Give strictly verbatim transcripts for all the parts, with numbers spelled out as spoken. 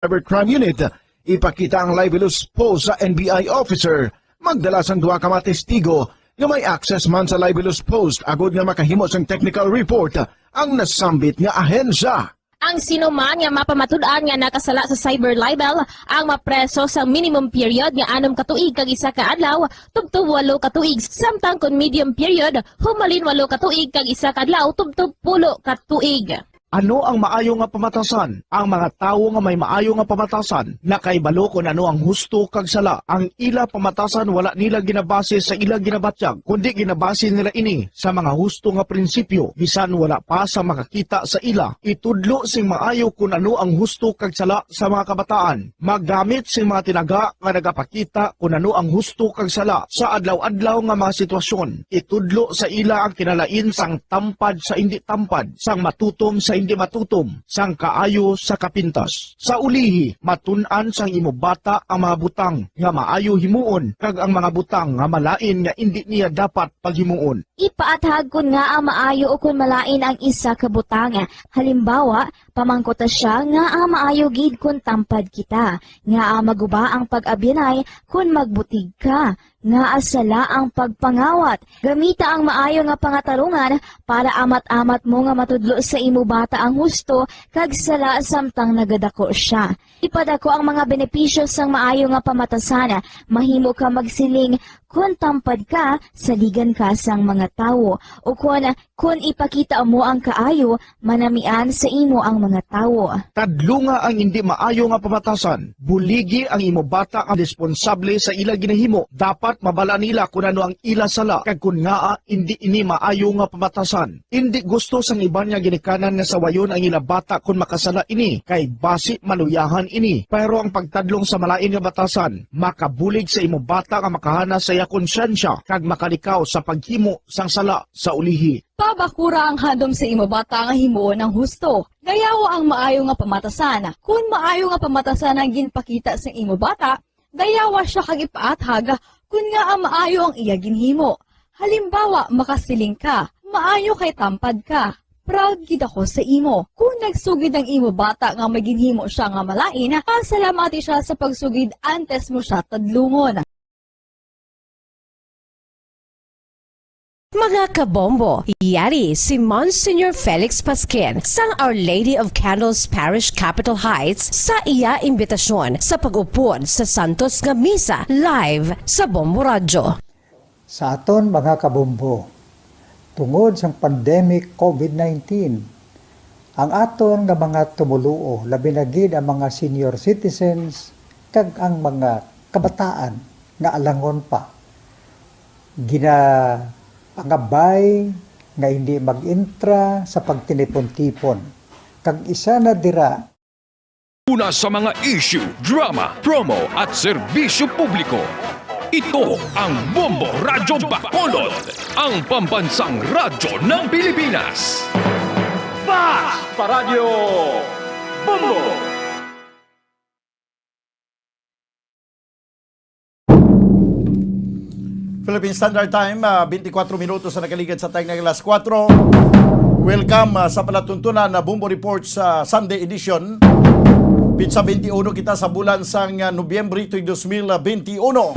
Cybercrime Unit, ipakita ang libelous post sa N B I officer. Magdala sang duha ka mga testigo nga may access man sa libelous post agod nga makahimo sang technical report ang nasambit nga ahensya. Ang sino man nga mapamatud-an nga nakasala sa cyber libel ang mapreso sa minimum period nga anom ka tuig kag isa ka adlaw tubtob walo ka tuig, samtang kon medium period, humalin walo ka tuig kag isa ka adlaw tubtob pulo ka tuig. Ano ang maayo nga pamatasan? Ang mga tawo nga may maayo nga pamatasan nakahibalo kon ano ang husto kag sala. Ang ila pamatasan wala nila ginabase sa ila ginabatyag, kundi ginabase nila ini sa mga husto nga prinsipyo, bisan wala pa sa makakita sa ila. Itudlo sing maayo kon ano ang husto kag sala sa mga kabataan. Maggamit sing mga tinaga nga nagapakita kon ano ang husto kag sala sa adlaw-adlaw nga mga sitwasyon. Itudlo sa ila ang kinalain sang tampad sa indi tampad, sang matutom sa indi matutom, sang kaayo sa kapintas. Sa ulihi, matun-an sang imo bata ang mga butang nga maayo himuon kag ang mga butang nga malain nga indi niya dapat paghimuon. Ipaathag kon ngaa maayo ukon malain ang isa ka butang. Halimbawa, pamangkuta sia ngaa maayo gid kon tampad kita, ngaa maguba ang pag-abyanay kon magbutig ka, ngaa sala ang pagpangawat. Gamita ang maayo nga pangatarungan para amat-amat mo nga matudlo sa imo bata ang husto kag sala samtang nagadako sia. Ipadako ang mga benepisyo sang maayo nga pamatasan. Mahimo ka magsiling, "Kon tampad ka, saligan ka sang mga tawo," ukon, "Kon ipakita mo ang kaayo, manamian sa imo ang mga tawo." Tadlunga ang indi maayo nga pamatasan. Buligi ang imo bata nga responsable sa ila ginahimo. Dapat mabala nila kon ano ang ila sala kag kon ngaa indi ini maayo nga pamatasan. Indi gusto sang iban nga ginikanan nga sawayon ang ila bata kon makasala ini, kay basi maluyahan ini. Pero ang pagtadlong sa malain nga batasan makabulig sa imo bata nga makahana sa iya konsyensya kag makalikaw sa paghimo sang sala sa ulihi. Pabakura ang handom sa imo bata nga himuon ang husto. Dayawa ang maayo nga pamatasan. Kon maayo nga pamatasan ang ginpakita sa imo bata, dayawa sia kag ipaathag kon ngaa maayo ang iya ginhimo. Halimbawa, makasiling ka, "Maayo kay tampad ka. Proud gid ako sa imo." Kon nagsugid ang imo bata nga may ginhimo sia nga malain, pasalamati sia sa pagsugid antes mo sia tadlungon. Mga kabombo, yari si Monsignor Felix Pasquin sang Our Lady of Candles Parish, Capitol Heights, sa iya imbitasyon sa pag-upod sa Santos nga Misa live sa Bombo Radyo. Sa aton mga kabombo, tungod sang pandemic COVID nineteen, ang aton nga mga tumoluo, labi na gid ang mga senior citizens kag ang mga kabataan nga alangon pa, ginapangabay nga hindi mag-intra sa pagtinipon-tipon. Kag isa na dira, Una sa mga issue, drama, promo at serbisyo publiko. Ito ang Bombo Radyo Bacolod, ang pambansang radyo ng Pilipinas. Fast Paradyo Bombo! Philippine Standard Time, ah, twenty-four minutos na nakaligad sa time ng alas kuwatro. Welcome, ah, sa palatuntunan na Bombo Report sa Sunday edition. Pitsa twenty-one kita sa bulan sang, ah, Nobyembre tuig dos mil twenty-one.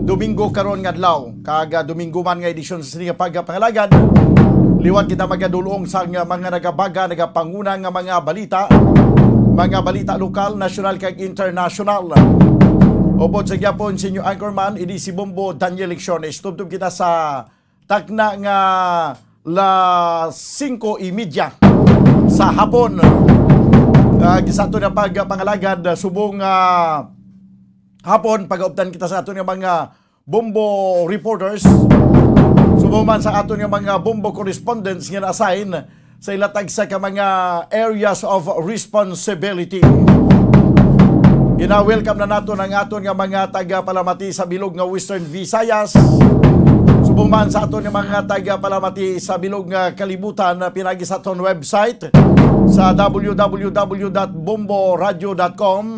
Domingo karon nga adlaw, kag, ah, Domingo man nga edisyon sa sini nga pagpangalagad. Liwat kita magadulong sa nga mga nagabaga, nagapanguna nga mga balita, mga balita lokal, nasyonal, kag internasyonal. Upod sa gyapon sa inyo anchorman, ini si Bombo Daniel Lecciones. Tubtob kita sa takna nga las singko y media sa hapon. Ah, sa ato na pagpangalagad, subong, ah, hapon, pagauptan kita sa ato nga mga Bombo reporters, subong man sa aton nga mga Bombo correspondents nga na-assign sa ila tagsa ka mga areas of responsibility. Gina-welcome na naton ang aton nga mga taga-palamati sa bilog nga Western Visayas, subong man sa aton nga mga taga-palamati sa bilog nga kalibutan, ah, pinagi sa aton website sa w w w dot bombo radio dot com.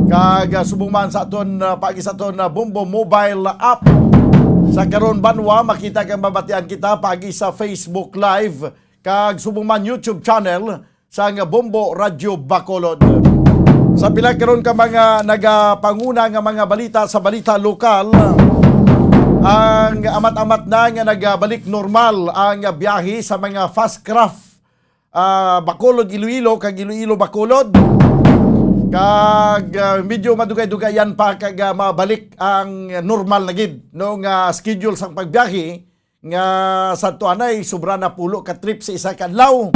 Kag, ah, subong man sa aton, ah, paagi sa aton, ah, Bombo mobile app. Sa karon banwa, makita kag mabatian kita paagi sa Facebook Live kag subong man YouTube channel sang Bombo Radyo Bacolod. Sa pila karon ka mga nagapanguna nga mga balita sa balita lokal, ang amat-amat na nga nagabalik normal ang biyahe sa mga fast craft, ah, Bacolod, Iloilo, kag Iloilo, Bacolod. Kag, ah, medyo madugay-dugayan pa kag, ah, mabalik ang normal na gid, no, nga schedule sang pagbiyahe nga sa tuanay sobra na pulo ka trip sa isa ka adlaw.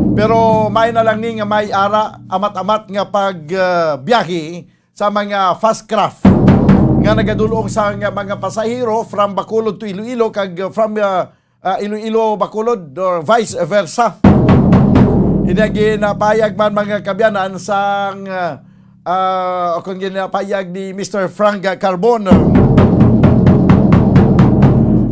Pero may na lang ni nga may ara amat-amat nga pag, ah, biyahe sa mga fast craft nga nagadulong sa nga mga pasahero from Bacolod to Iloilo kag, uh, from, uh, uh, Iloilo Bacolod or vice versa. Ini ang ginapayag man, mga kabyanan, sang, uh, uh, o kung ginapayag ni Mister Frank Carbon.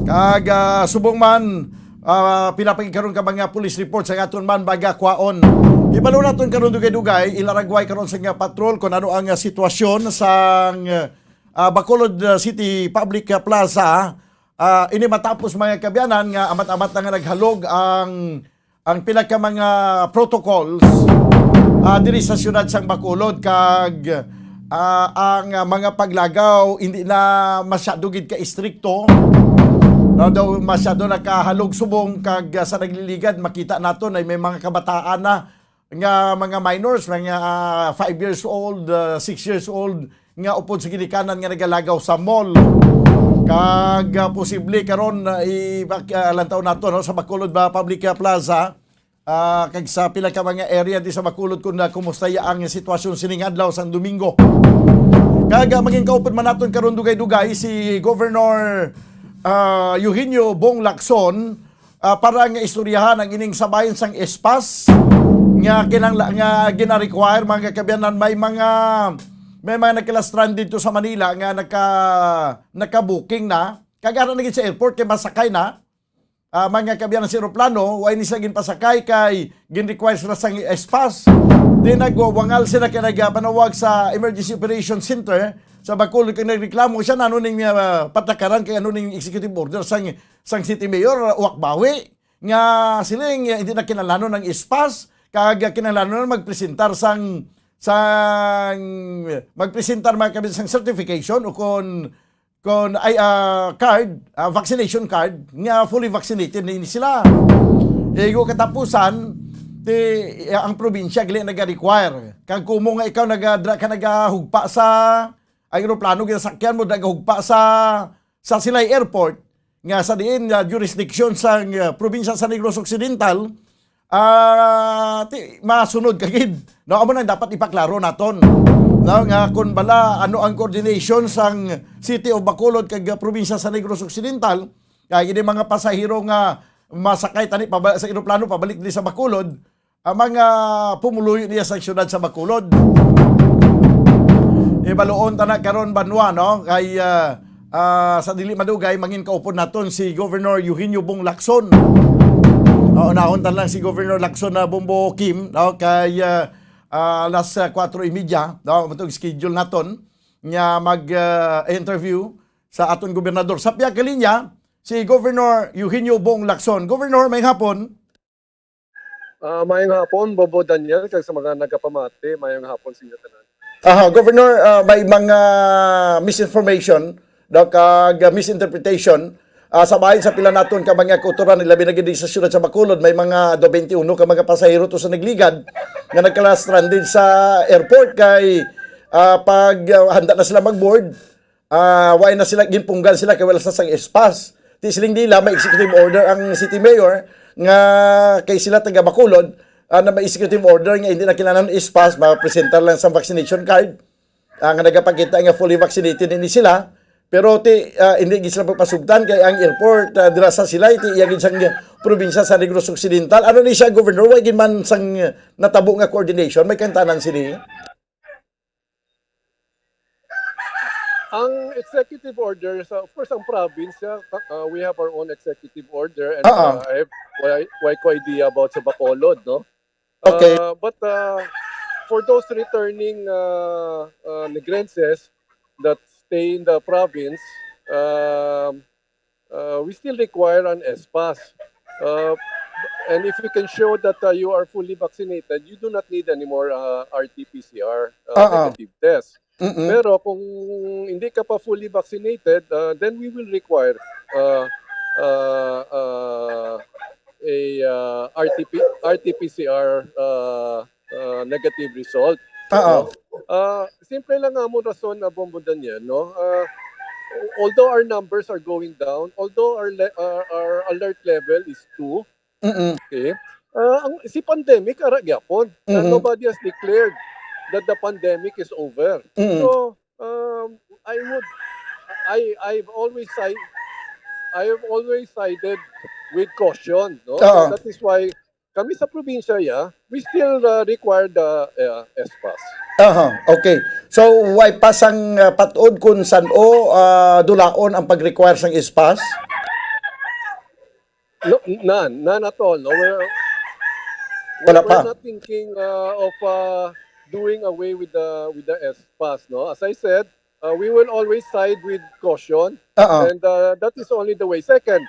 Kag, uh, subong man, ah, pinapagkaron ka mga police report sa aton man bagakwaon. Ibalo naton karon dugay-dugay, ilaragway karon sa nga patrol kung ano ang, ah, sitwasyon sang, ah, Bacolod, ah, City Public, ah, Plaza. Ah, ini matapos, mga kabyanan, nga amat-amat na nga naghalog ang, ang pila ka mga protocols, ah, diri sa siyudad sang Bacolod kag, ah, ang, ah, mga paglagaw hindi na masyado gid ka istrikto. No, daw masyado nakahalog subong kag, ah, sa nagliligad makita nato na may mga kabataan na nga mga minors, mga, ah, five years old, ah, six years old, nga upod sa ginikanan nga nagalagaw sa mall. Kag, ah, posible karon, ah, i-, bak-, ah, lantaw nato, no, sa Bacolod ba Public, ah, Plaza, ah, kag sa pila ka mga area di sa Bacolod kung, ah, kumusta ya ang sitwasyon sining adlaw sang Domingo. Kag, ah, maging kaupod man naton karon dugay-dugay si Governor, ah, Eugenio Bong Lacson, ah, para nga istoryahan ang ining sabayan sang espas nga kinangla-, nga gina-require, mga kabyanan, may mga, may mga nagkala-stranded to sa Manila nga naka-, naka-booking na. Kag ara na gid sa airport kay masakay na. Ah, mga kabyanan, sa eroplano, wa ni sila ginpasakay kay gin-require sila sang espas. Di nagwawangal sila kay nagpanawag sa Emergency Operation Center sa Bacolod kay nagreklamo siya na ano ning, ah, patakaran kay ano ning executive order sang sang city mayor, uh, Uwak Bawi, nga siling, uh, hindi na kinahanglan ang espas, kag, uh, kinahanglan na magpresentar sang, sang, magpresentar, mga kabyanan, sang certification o kon, kon ay, uh, card, uh, vaccination card, nga fully vaccinated na ini sila. Igo katapusan, ti, uh, ang probinsya gali naga-require. Kag kumo nga ikaw naga-, dra-, ka nagahugpa sa, ang eroplano ginasakyan mo, nagahugpa sa sa Silay Airport, nga sa diin nga jurisdiction sang, ah, probinsya sa Negros Occidental, ah, ti-, masunod ka gid. No, amo nang dapat ipaklaro naton. No, nga kun bala, ano ang coordination sang City of Bacolod kag, ah, probinsya sa Negros Occidental, kay ini mga pasahero nga masakay tani paba-, sa eroplano pabalik diri sa Bacolod, ang mga pumuluyo niya sa siyudad sa Bacolod. Ibaluon ta na karon, banwa, no? Kay, ah, ah, sa dili madugay, mangin kaupod naton si Governor Eugenio Bong Lacson. O, unahon ta lang si Governor Lacson na Bombo Kim, no? Kay, ah, ah, alas, ah, kwatro y media, no? Matong schedule naton nga mag, ah, interview sa aton gobernador. Sa pihak linya, si Governor Eugenio Bong Lacson. Governor, may hapon. Ah, maayong hapon, Bobo Daniel, kag sa mga nagapamati, maayong hapon sa inyo tanan. Aha, Governor, ah, may mga misinformation, daw, kag, ah, misinterpretation, ah, sa bahin sa pila naton ka mga kautoran, labi na gid sa siyudad sa Bacolod, may mga do twenty-one ka mga pasahero to sa nagligad nga nagkala-stranded sa airport kay, ah, pag, ah, handa na sila mag-board, ah, wala na sila, ginpunggan sila kay wala sa sang espas. Ti siling nila, may executive order ang city mayor nga kay sila taga Bacolod, ah, na may executive order nga hindi na kinahanglan espas, mapresentar lang sa vaccination card, ah, nga nagapakita nga fully vaccinated ini sila. Pero ti, ah, hindi gid sila pagpasugtan kay ang airport, ah, dira sa Silay, ti iya gid sang probinsya sa Negros Occidental. Ano ni siya, Governor? Wa gid man sang natabo nga coordination, may kantanan sini. Ang executive order, sa, of course, ang province, uh, uh, we have our own executive order, and Oo. uh, I have quite, quite idea about sa Bacolod, no? Okay. Uh, but uh, for those returning uh, uh, Negrenses that stay in the province, um, uh, we still require an espas. Uh, And if you can show that uh, you are fully vaccinated, you do not need any more uh, R T P C R uh, Oo. negative test. Mm-mm. Pero kung hindi ka pa fully vaccinated, uh, then we will require uh, uh, uh, a uh, R T P, R T P C R uh, uh, negative result. Oo. No? Uh, simple lang nga mo rason na Bombo Daniel, no? Uh, although our numbers are going down, although our le- uh, our alert level is two, Mm-mm. Okay. Uh, ang si pandemic ara gyapon. Uh, Mhm. Nobody has declared that the pandemic is over. Mhm. So, um, I would I I've always side I have always sided with caution, no? Oo. So that is why kami sa probinsya, yeah, we still uh, require the uh, S pass. Aha, okay. So, way pa sang uh, patod kung san-o uh, dulaon ang pag-require sang S pass? No, none, none at all. No, we're, Wala we're pa. Not thinking uh, of uh, doing away with the with the S pass. No, as I said, uh, we will always side with caution, Oo. And uh, that is only the way. Second,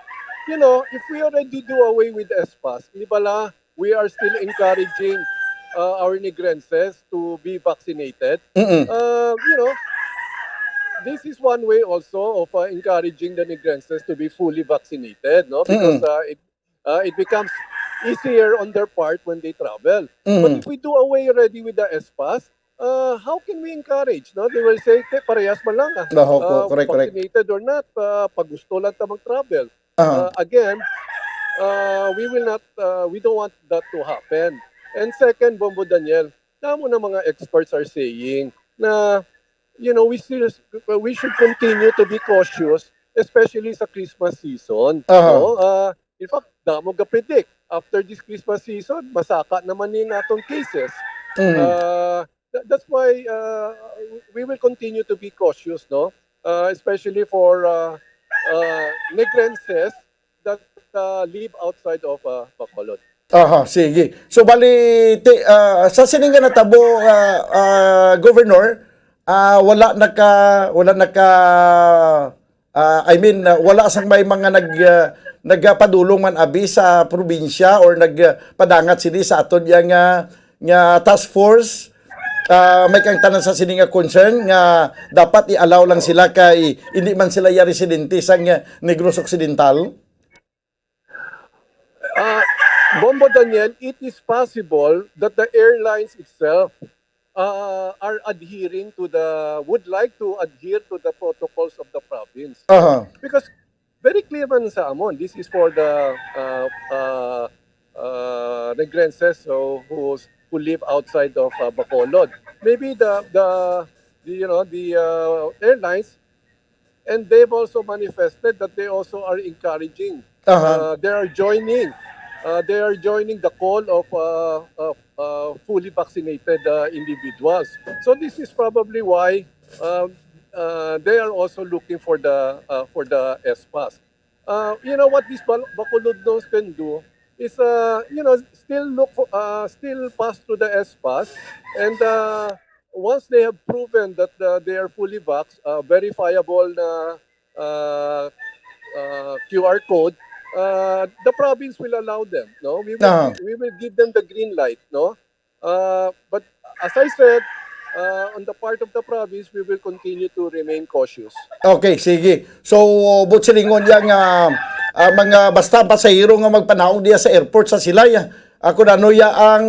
you know, if we already do away with S pass, di bala, we are still encouraging uh, our Negrenses to be vaccinated. Mm-mm. Uh, you know, this is one way also of uh, encouraging the Negrenses to be fully vaccinated, no? Because Mm-mm. uh, it uh, it becomes easier on their part when they travel. But Mm-hmm. If we do away already with the S pass, uh, how can we encourage? No, they will say, "Te, parehas man lang ah. Oho, Uh, correct, correct. Vaccinated or not, uh, pag gusto lang ta mag-travel." Ah, Uh, again, uh, we will not, uh, we don't want that to happen. And second, Bombo Daniel, damo na mga experts are saying na, you know, we still, we should continue to be cautious, especially sa Christmas season. Aha. No? Uh, in fact, damo ga-predict after this Christmas season, masaka naman ni nga atong cases. Mm. Uh, tha- that's why uh, we will continue to be cautious, no? Uh, especially for uh, uh, Negrenses that uh, live outside of uh, Bacolod. Aha, sige. So bali ti, ah, sa sini nga natabo, ah, ah, Governor, ah, wala naka wala naka ah, I mean, ah, wala sang may mga nag ah, nagapadulong man abi sa probinsya or nagpadangat sini sa aton ya nga nga task force. Ah, may kang tanan sa sini nga concern nga dapat i-allow lang sila kay hindi man sila ya residente sang Negros Occidental. Uh, Bombo Daniel, it is possible that the airlines itself uh, are adhering to the, would like to adhere to the protocols of the province. Aha. Because very clear man sa amon, this is for the uh, uh, uh, Negrenses who, who's- who live outside of uh, Bacolod. Maybe the, the, the you know the uh, airlines and they've also manifested that they also are encouraging. Aha. Uh, they are joining. Uh, they are joining the call of uh, of uh, fully vaccinated uh, individuals. So this is probably why um, uh, they are also looking for the uh, for the S pass. Uh, you know what these Bal- Bacolodnos can do is, uh, you know, still look for, uh, still pass through the S pass, and uh, once they have proven that uh, they are fully vax, uh, verifiable na uh, uh, Q R code, uh, the province will allow them. No, we will Ah. we will give them the green light. No, uh, but as I said, uh, on the part of the province, we will continue to remain cautious. Okay, sige. So, but silingon niya nga ah, mga basta pasahero nga magpanaog diya sa airport sa Silay, ah, kung ano ya ang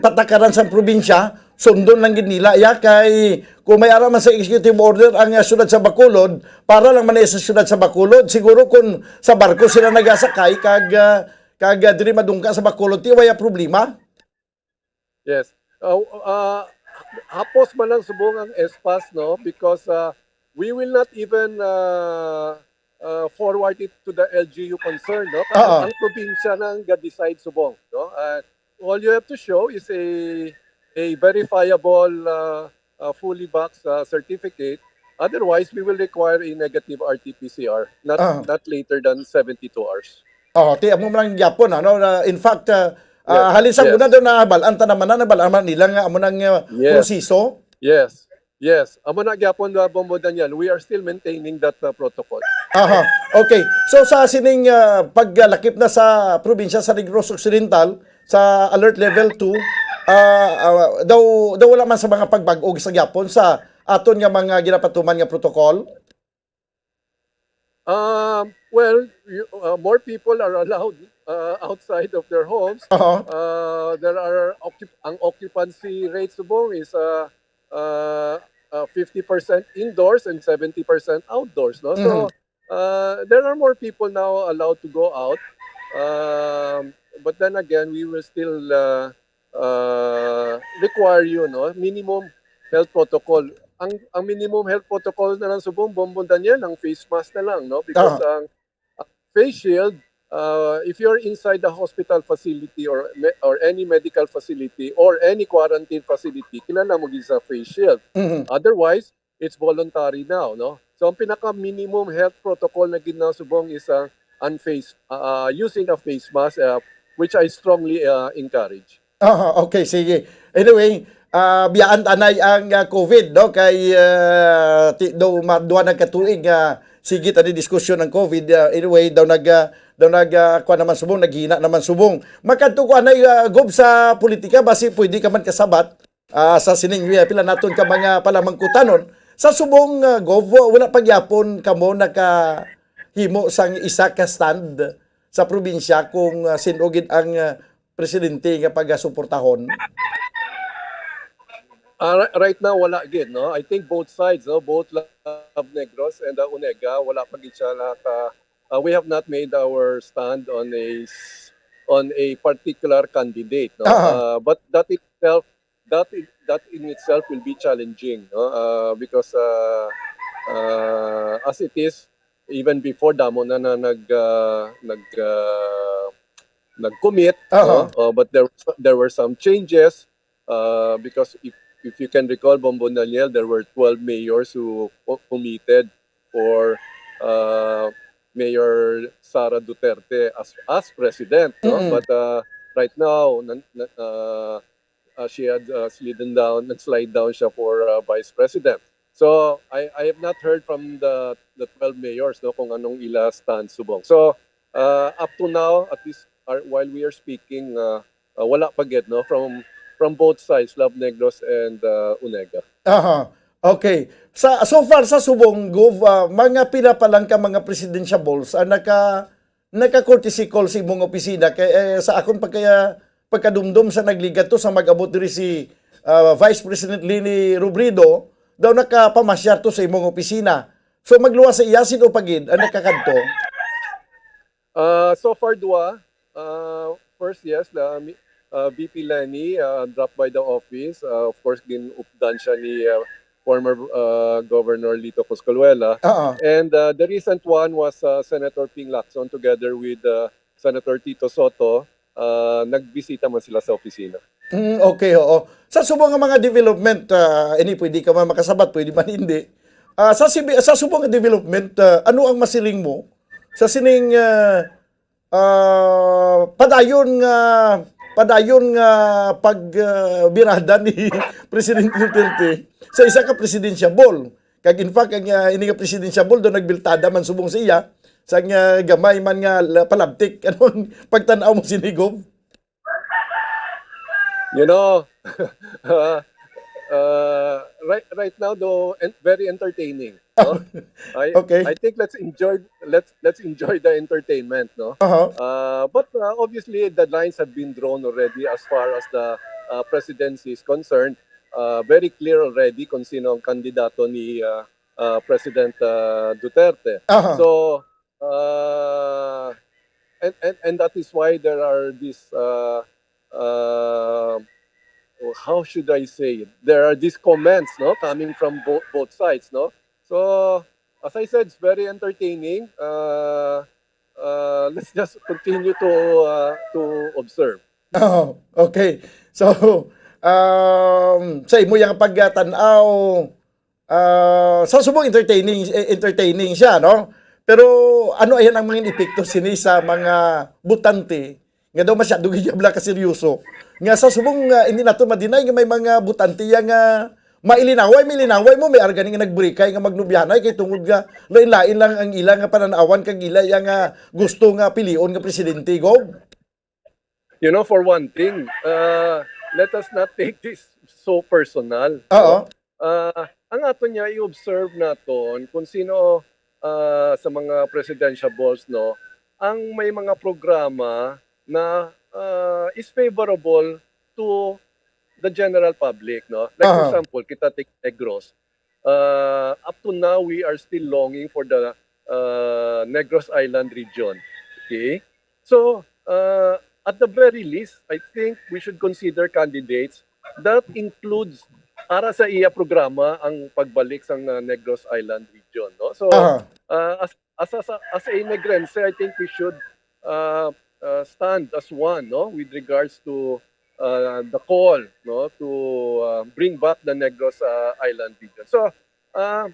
patakaran sa probinsya, sundon lang gid nila ya kay kung may ara man sa executive order ang ah, siyudad sa Bacolod, para lang man sa siyudad sa Bacolod, siguro kung sa barko sila nagasakay kag ah, kag ah, diri madungka sa Bacolod, ti waya problema. Yes. Uh, uh, hapos man lang subong ang S pass, no? Because uh, we will not even uh, uh, forward it to the L G U concerned, no? Kasi Oo. Ang probinsya na ang ga-decide subong, no? Uh, all you have to show is a a verifiable uh, uh, fully vax uh, certificate. Otherwise, we will require a negative R T P C R, not Ah. not later than seventy-two hours. Oh, ti amo man lang gyapon ano na, in fact, ah, ah, Yes, halin sa yes. una daw nabalaan ta naman na nabalaan man nila nga amo nang ah, Yes. proseso. Yes. Yes, amo na gyapon, uh, Bombo Daniel. We are still maintaining that, uh, protocol. Aha. Okay. So sa sining, ah, paglakip na sa probinsya sa Negros Occidental, sa alert level two, ah, ah, daw, daw wala man sa mga pagbag-o sa gyapon sa aton nga mga ginapatuman nga protocol? Um, well, you, uh, more people are allowed, uh, outside of their homes. Aha. Uh, there are occup- ang occupancy rate subong is, uh, uh, uh, fifty percent indoors and seventy percent outdoors, no? So, Mhm. Uh, there are more people now allowed to go out. Um, but then again, we will still, uh, uh, require you, no, minimum health protocol. Ang ang minimum health protocol na lang subong, Bombong Daniel, ang face mask na lang, no, because Ah. Ang face shield, uh, if you're inside the hospital facility or me- or any medical facility or any quarantine facility, kinahanglan mo gid sa face shield. Mhm. Otherwise, it's voluntary now, no? So ang pinaka minimum health protocol na gid na subong is ang unface uh, using a face mask, uh, which I strongly uh, encourage. Ah, okay, sige. Anyway, ah, biyaan tanay ang ah, COVID, no? Kay ah, ti, daw ma, duha na ka tuig nga sige tani diskusyon ang COVID. Ah, anyway, daw nag ah, daw nag ah, kuwan naman subong, naghina naman subong. Makadto ko anay ah, Gob, sa politika, basi pwede ka man kasabat ah, sa sining ah, pila naton ka mga palamangkutanon. Sa subong ah, Gob, wala pa gyapon kamo nakahimo sang isa ka stand sa probinsya kung ah, sin-o gid ang ah, presidente nga pagasuportahon? Ah, ri- right now, wala gid, no? I think both sides, no, both Love Negros and uh, Onega, wala pa gid siya naka uh, we have not made our stand on a s- on a particular candidate, no? Aha. Uh, but that itself, that i- that in itself will be challenging, no? Uh, because uh, uh, as it is, even before, damo na na nag uh, nag uh, nag-commit, Aha. No? Uh, but there there were some changes uh, because if if you can recall, Bombo Daniel, there were twelve mayors who co- committed for uh, Mayor Sara Duterte as as president, no? Mm-mm. But uh, right now, nan, nan, uh, uh, she had uh, slidden down, nag-slide down siya for uh, vice president. So I I have not heard from the the twelve mayors, no, kung anong ila stance subong. So uh, up to now, at least uh, while we are speaking, uh, uh, wala pa gid, no, from from both sides, Love Negros and uh, Onega. Aha. Okay. Sa so far sa subong, Gov, ah, mga pila pa lang ka mga presidentiables ang naka naka-courtesy call sa imong opisina kay eh, sa akon pagkaya pagkadumdom sa nagligat to sa mag-abot diri si ah, Vice President Leni Robredo, daw nakapamasyar to sa imong opisina. So magluwas sa iya, sin-o pa gid ang nakakadto? Uh, so far, dua. Uh, first, yes, la, mi- uh, V P Leni uh, dropped by the office. Uh, of course, gin-updan siya ni uh, former uh, Governor Lito Coscoluela. Oo. And uh, the recent one was uh, Senator Ping Lacson together with uh, Senator Tito Soto. Uh, nagbisita man sila sa opisina. Mm, okay, oo. Sa subong nga mga development, ah, ini pwede ka man makasabat, pwede man hindi. Ah, sa sibi, sa subong nga development, ah, ano ang masiling mo sa sining ah, ah, padayon nga padayon nga pag ah, birada ni Presidente Duterte sa isa ka presidentiable? Kag in fact, ang ah, ini nga presidentiable do nagbiltada man subong sa iya sa nga gamay man nga la- palabtik. Anong pagtan-aw mo sini, Gov? You know, uh, uh, right right now though, en- very entertaining. No? I Okay. I think let's enjoy let's let's enjoy the entertainment, no? Aha. Uh, but uh, obviously the lines have been drawn already as far as the uh, presidency is concerned. Uh, very clear already kung sino ang kandidato ni uh, uh, President uh, Duterte. Aha. So uh, and, and and that is why there are these uh, uh, oh, how should I say it? There are these comments, no, coming from both both sides, no. So as I said, it's very entertaining. Uh, uh, let's just continue to uh, to observe. Oh, okay. So, um, sa imo yang pagkatanaw, ah, sa subong entertaining eh, entertaining siya, no? Pero ano ayan ang mga epekto sini sa mga butante nga daw masyado gayabla ka seryoso? Nga sa subong ah, hindi nato madinay nga may mga butante ya nga Mailinaway, mailinaway mo, may ara gani nga nagbrikay nga magnobyahanay kay tungod nga lain-lain lang ang ila nga pananawan kag ila iya nga gusto nga pilion nga presidente, Gov. You know, for one thing, uh, let us not take this so personal. Oo. Uh, ang aton niya i-observe naton kung sino uh, sa mga presidential balls, no, ang may mga programa na uh, is favorable to the general public, no? Like, for Aha. example, kita take Negros. Uh, up to now, we are still longing for the uh, Negros Island region. Okay? So, uh, at the very least, I think we should consider candidates that includes para sa iya programa ang pagbalik sa uh, Negros Island region, no? So, Aha. uh, as as as, as a Negrense, I think we should uh, uh, stand as one, no, with regards to uh, the call, no, to uh, bring back the Negros uh, Island region. So, uh,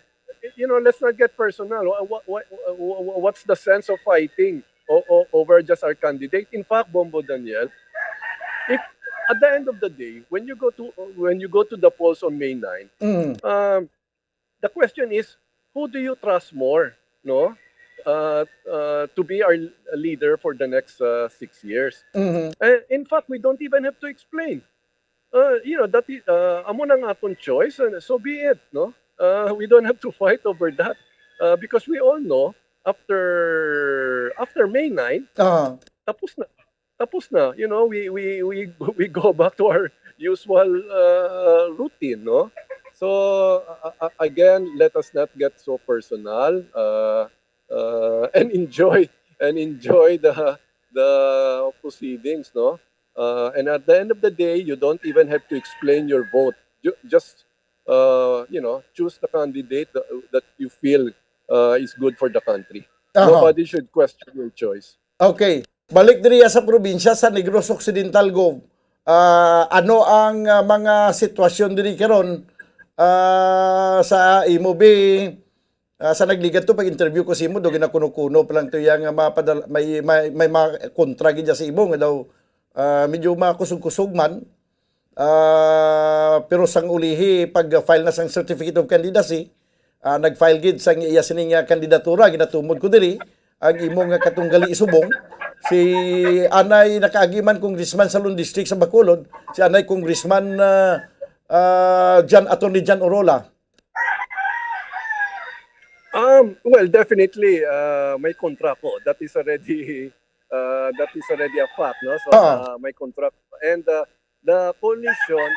you know, let's not get personal. What, what, what's the sense of fighting o, o, over just our candidate? In fact, Bombo Daniel, if at the end of the day, when you go to when you go to the polls on May nine, Mm. um, the question is, who do you trust more, no? Uh, uh, to be our leader for the next uh, six years. Mhm. Uh, in fact, we don't even have to explain. Uh, you know, that is, uh, amo nang aton choice, and so be it, no? Uh, we don't have to fight over that uh, because we all know after after May nine, Ah. tapos na. Tapos na, you know, we we we we go back to our usual uh, routine, no? So uh, uh, again, let us not get so personal uh, uh, and enjoy and enjoy the the proceedings, no? Uh, and at the end of the day, you don't even have to explain your vote. Ju- just uh, you know, choose the candidate that, that you feel uh, is good for the country. Aha. Nobody should question your choice. Okay. Balik diriya sa probinsya sa Negros Occidental, Gov. Ah, ano ang ah, mga sitwasyon diri karon ah, sa imo bi ah, sa nagligat to pag-interview ko sa imo, do ginakuno-kuno pa lang to iya nga mapadal may may, may mga kontra gid sa imo nga daw ah, medyo makusog-kusog man. Ah, pero sang ulihi pag-file na sang certificate of candidacy, ah, nag-file gid sang iya sini nga kandidatura, ginatumod ko diri ang imo nga katunggali isubong si anay nakaagi man congressman sa Lone District sa Bacolod, si anay congressman ah, ah, John Attorney John Orola. Um, well, definitely, uh, may kontra ko. That is already uh, that is already a fact, no? So Ah. Uh, may kontra ko. And uh, the coalition,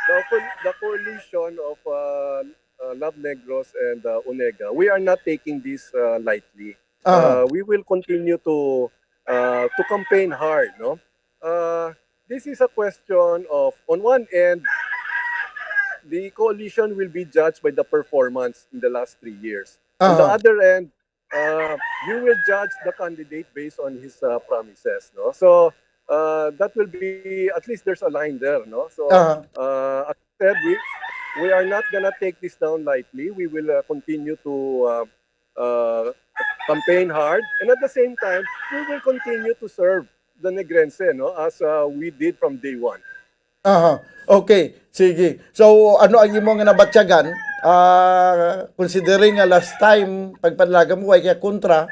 the, co- the coalition of uh, uh, Love Negros and uh, Onega, we are not taking this uh, lightly. Ah. Uh, we will continue to uh, to campaign hard, no? Uh, this is a question of, on one end, the coalition will be judged by the performance in the last three years. On the Aha. Other end, uh, you will judge the candidate based on his uh, promises, no? So uh, that will be, at least there's a line there, no? So Aha. uh, as I said, we we are not gonna take this down lightly. We will uh, continue to uh, uh, campaign hard, and at the same time, we will continue to serve the Negrense, no, as uh, we did from day one. Aha. Okay, sige. So ano ang imo nga nabatyagan? Ah, considering nga last time pagpadalagan mo way kaya kontra,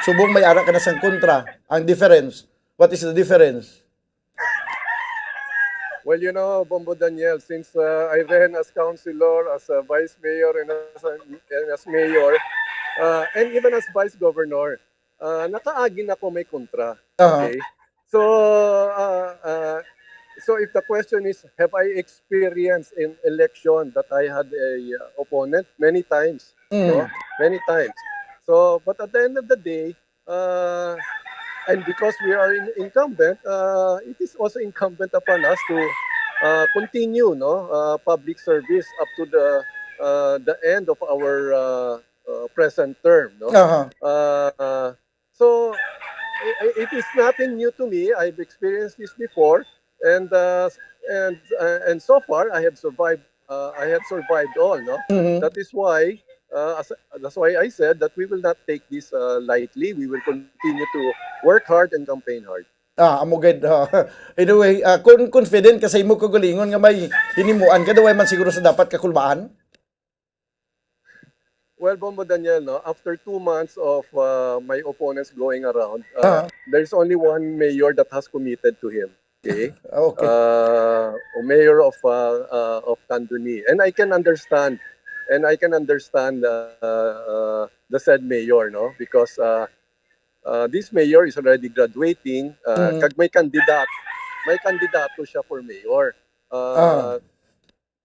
subong may ara ka na sang kontra. Ang difference, what is the difference? Well, you know, Bombo Daniel, since uh, I ran as councilor, as a vice mayor, and as, a, and as mayor, uh, and even as vice governor, uh, nakaagi na ko may kontra. Aha. Okay? So, uh, uh, so if the question is, have I experienced in election that I had a uh, opponent? Many times. Mm. No? Many times. So, but at the end of the day, uh, and because we are in incumbent, uh, it is also incumbent upon us to uh, continue, no, uh, public service up to the uh, the end of our uh, uh, present term, no. Aha. Uh, so i- i- it is nothing new to me. I've experienced this before, and uh, and uh, and so far I have survived. Uh, I have survived all, no. Mhm. That is why uh, as, that's why I said that we will not take this uh, lightly. We will continue to work hard and campaign hard. Ah, amo gid, ah. Anyway, ah, kung confident ka sa imo kaugalingon nga may hinimuan ka, daw man siguro sa dapat kakulbaan? Well, Bombo Daniel, no, after two months of, uh, my opponents going around, uh, Ah. there's only one mayor that has committed to him. Okay? Okay. Uh, a mayor of, uh, uh, of Candoni. And I can understand, and I can understand, uh, uh, the said mayor, no? Because, uh, uh, this mayor is already graduating, uh, Mm. kag may kandidat-, may kandidato siya for mayor. Uh, Ah.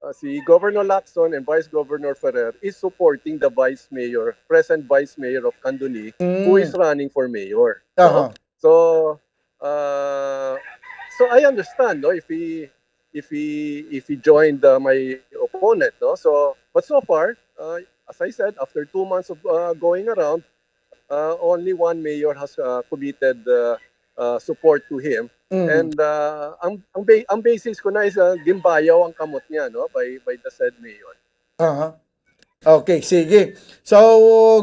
uh, si Governor Lacson and Vice Governor Ferrer is supporting the vice mayor, present vice mayor of Candoni, who Mm. is running for mayor. No? Aha. So, uh, so I understand, no, if he, if he, if he joined, uh, my opponent, no? So, but so far, uh, as I said, after two months of, uh, going around, uh, only one mayor has, uh, committed, uh, uh, support to him. Mm. And, uh, ang, ang ba-, ang basis ko na is, uh, gimbayaw ang kamot niya, no, by, by the said mayor. Aha. Okay, sige. So,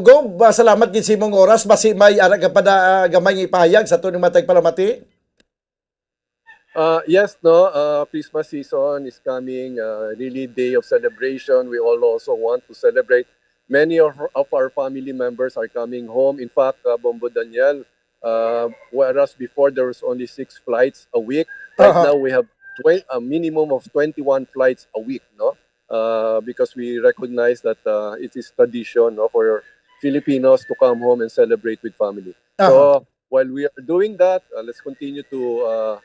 Gob, ah, salamat gid sa imong oras. Basi may ara ka pa na, ah, gamay nga ipahayag sa aton nga mga tagpalamati? Uh, yes, no, uh, Christmas season is coming, uh, really day of celebration. We all also want to celebrate. Many of, of our family members are coming home. In fact, uh, Bombo Daniel, uh, whereas before there was only six flights a week, right Aha. now we have twen-, a minimum of twenty-one flights a week, no? Uh, because we recognize that, uh, it is tradition, no, for Filipinos to come home and celebrate with family. Aha. So, while we are doing that, uh, let's continue to, uh,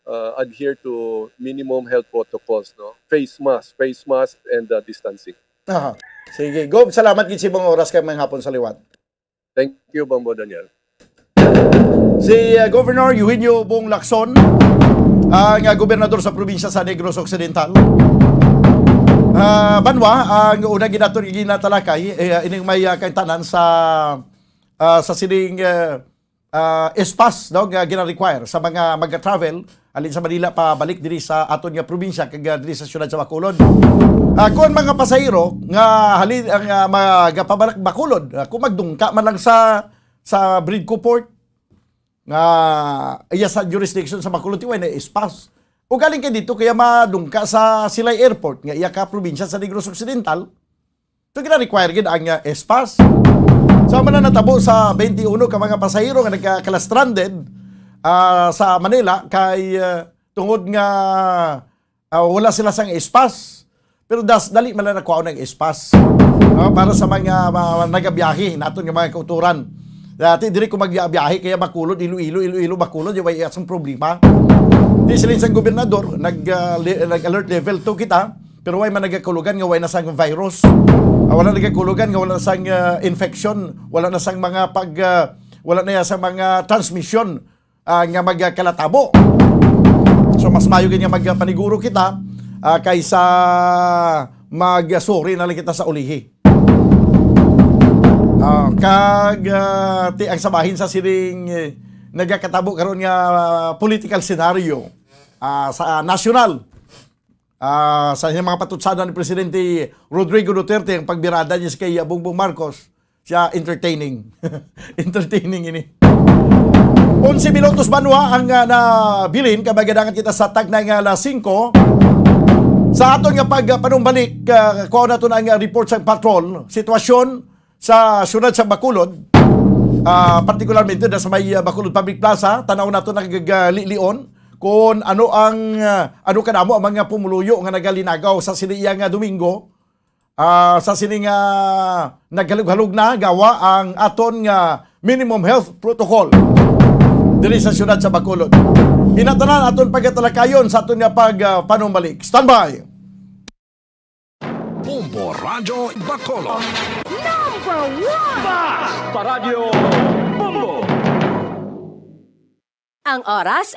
uh, adhere to minimum health protocols, no? Face mask, face mask, and, uh, distancing. Aha. Sige. Gob, salamat gid sa imong oras kag maayong hapon sa liwat. Thank you, Bombo Daniel. Si, uh, Governor Eugenio Bong Lacson, ang, uh, gobernador sa probinsya sa Negros Occidental. Ah, banwa, ang una gid naton ginatalakay, eh, ining may, uh, kaintanan sa, uh, sa sining, uh, ah, S-Pass, no, nga gina-require sa mga mag-travel halin sa Manila pabalik diri sa aton nga probinsya kag, ah, diri sa siyudad sa Bacolod. Ah, kung mga pasahero nga halin ang, ah, magapabalik Bacolod, ah, kung magdungka man lang sa, sa Bridco Port nga iya sa jurisdiction sa Bacolod, ti way na S-Pass. O galing kay dito kaya madungka sa Silay Airport nga iya ka probinsya sa Negros Occidental, So, gina-require gid ang, uh, S-Pass. So, amo na natabo sa twenty-one ka mga pasahero nga nagkakala stranded, ah, sa Manila kay, uh, tungod nga, ah, wala sila sang S-Pass. Pero das, dali man lang nakuha ang S-Pass. Ah, para sa mga, mga nagabiyahe naton nga mga kauturan. Dati diri ko magbiyahe kaya Bacolod, Iloilo, Iloilo, Bacolod, yung may asang problema. Di sila sa gobernador, nag, ah, le-, nag-alert level two kita. Pero way man nagakulugan nga way na sang virus. Ah, wala nagakulugan nga wala na sang, ah, infection, wala na sang mga pag, ah, wala na ya sa mga transmission, ah, nga magkalatabo. So, mas maayo gid nga magpaniguro kita, ah, kaysa magsuri na lang kita sa ulihi. Ah, kag, ah, ti ang sabahin sa sining, eh, nagakatabo karon nga, ah, political scenario, ah, sa national. Ah, sa iyang mga patutsanan ni Presidente Rodrigo Duterte, ang pagbirada niya si kay Bongbong Marcos, siya entertaining. Entertaining ini. Onse minutos banwa ang, ah, nabilin, kay magadangat kita sa tagna nga alas singko. Sa aton nga pagpanumbalik, ah, kuha nato na ang, ah, report sa patrol. Sitwasyon, sa siyudad sa Bacolod, ah, partikularmente na sa may, ah, Bacolod Public Plaza, tanaw nato nagagalilion kung ano ang, ah, ano kadamo ang mga pumuluyo nga nagalinagaw sa sini iya nga Domingo, ah, sa sini nga naghalog-halog na gawa ang aton nga minimum health protocol diri sa siyudad sa Bacolod. Inatanan aton pagatalakayon sa aton nga pag, ah, panumbalik. Standby! Bombo Radyo Bacolod. Number one! Basta Radyo Bombo! Ang oras,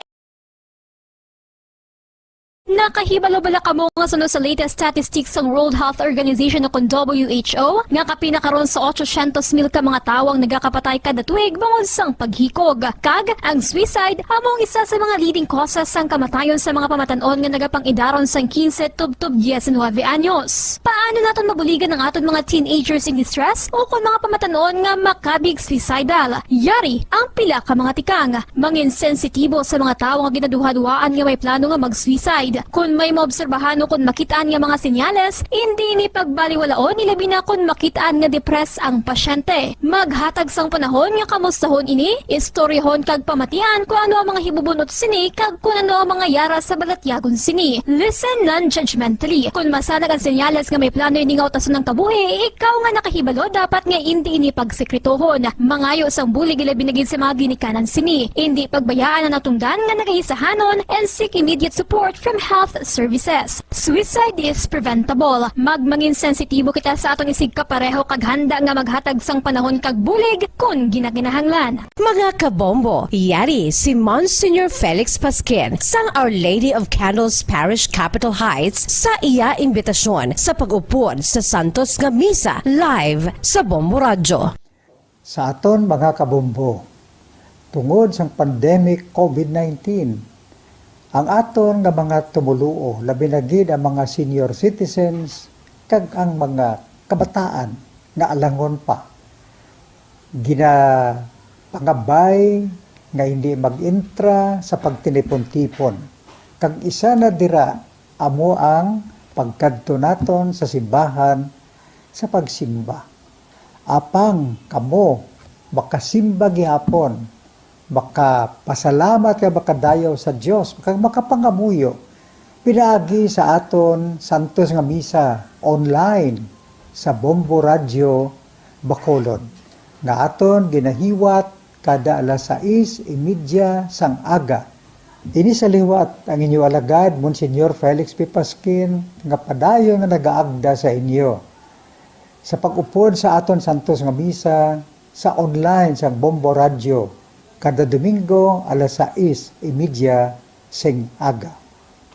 Nakahibalo bala kamo nga suno sa latest statistics sang World Health Organization o kon W H O, nga kapin na karon sa otsosyentos mil ka mga tawo ang nagakapatay kada tuig bangod sang paghikog? Kag ang suicide amo ang isa sa mga leading causes sang kamatayon sa mga pamatan-on nga nagapang-idaron sang quince tubtob diecinuebe anyos. Paano naton mabuligan ang aton mga teenagers in distress o kon mga pamatan-on nga makabig suicidal? Yari ang pila ka mga tikang. Mangin sensitibo sa mga tawo nga ginaduhaduhaan nga may plano nga mag-suicide. Kon may maobserbahan o kon makit-an nga mga senyales, indi ini pagbaliwalaon, ilabi na kon makit-an nga depressed ang pasyente. Maghatag sang panahon nga kamustahon ini, istoryahon kag pamatian kon ano ang mga hibubunot sini kag kon ano ang mga yara sa balatyagon sini. Listen non-judgmentally. Kon masanag ang senyales nga may plano ini nga utason ang kabuhi, ikaw nga nakahibalo dapat nga indi ini pagsekretohon. Mangayo sang bulig ilabi na gid sa mga ginikanan sini. Indi pagbayaan ang natungdan nga nagaisahanon and seek immediate support from health services. Suicide is preventable. Magmangin sensitibo kita sa aton isigkapareho kag handa nga maghatag sang panahon kag bulig kon ginakinahanglan. Mga kabombo, yari si Monsignor Felix Pasquin sang Our Lady of Candles Parish, Capitol Heights, sa iya imbitasyon sa pag-upod sa santos nga misa live sa Bombo Radyo. Sa aton mga kabombo, tungod sang pandemic covid nineteen, ang aton nga mga tumoluo, labi na gid ang mga senior citizens kag ang mga kabataan nga alangon pa, ginapangabay nga hindi mag-intra sa pagtinipon-tipon. Kag isa na dira amo ang pagkadto naton sa simbahan sa pagsimba. Apang kamo makasimba gihapon, makapasalamat kag makadayaw sa Dios, kag makapangamuyo pinaagi sa aton santos nga misa online sa Bombo Radyo Bacolod, nga aton ginahiwat kada alas sais y media sang aga. Ini sa liwat ang inyo alagad, Monsignor Felix P. Pasquin, nga padayon nga nagaagda sa inyo sa pag-upod sa aton santos nga misa sa online sang Bombo Radyo kada Domingo alas sais y media sing aga.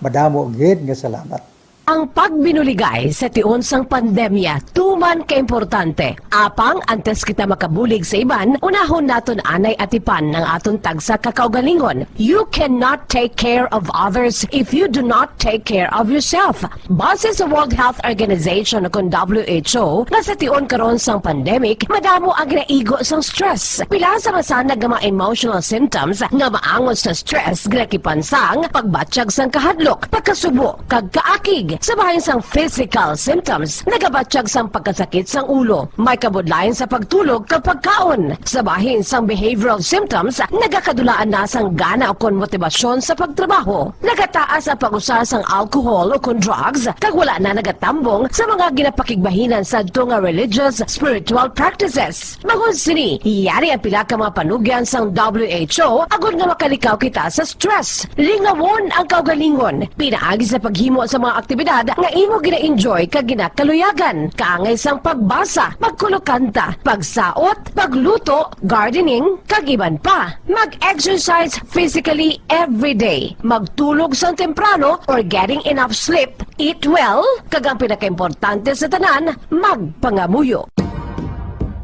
Madamo gid nga salamat. Ang pagbinuligay sa tion sang pandemya tuman ka importante. Apang antes kita makabulig sa iban, unahon naton anay atipan ang aton tagsa ka kaugalingon. You cannot take care of others if you do not take care of yourself. Base sa World Health Organization o kon W H O, nga sa tion karon sang pandemic, madamo ang ginaigo sang stress. Pila sa masanag nga mga emotional symptoms nga maangot sa stress ginakipan sang pagbatyag sang kahadlok, pagkasubo, kag kaakig. Sa bahin sang physical symptoms, nagabatyag sang pagkasakit sang ulo, may kabudlayan sa pagtulog kag pagkaon. Sa bahin sang behavioral symptoms, nagakadulaan na sang gana ukon motibasyon sa pagtrabaho. Nagataas ang pag-usa sang alcohol ukon drugs, kag wala na nagatambong sa mga ginapakigbahinan sadto nga religious, spiritual practices. Bangod sini, yari ang pila ka mga panugyan sang W H O agod nga makalikaw kita sa stress. Lingawon ang kaugalingon pinaagi sa paghimo sa mga aktibidad nga imo gina-enjoy kag ginakaluyagan, kaangay sang pagbasa, pagkulokanta, pagsaot, pagluto, gardening, kag iban pa. Mag-exercise physically every day. Magtulog sang temprano or getting enough sleep. Eat well, kag ang pinakaimportante sa tanan, magpangamuyo.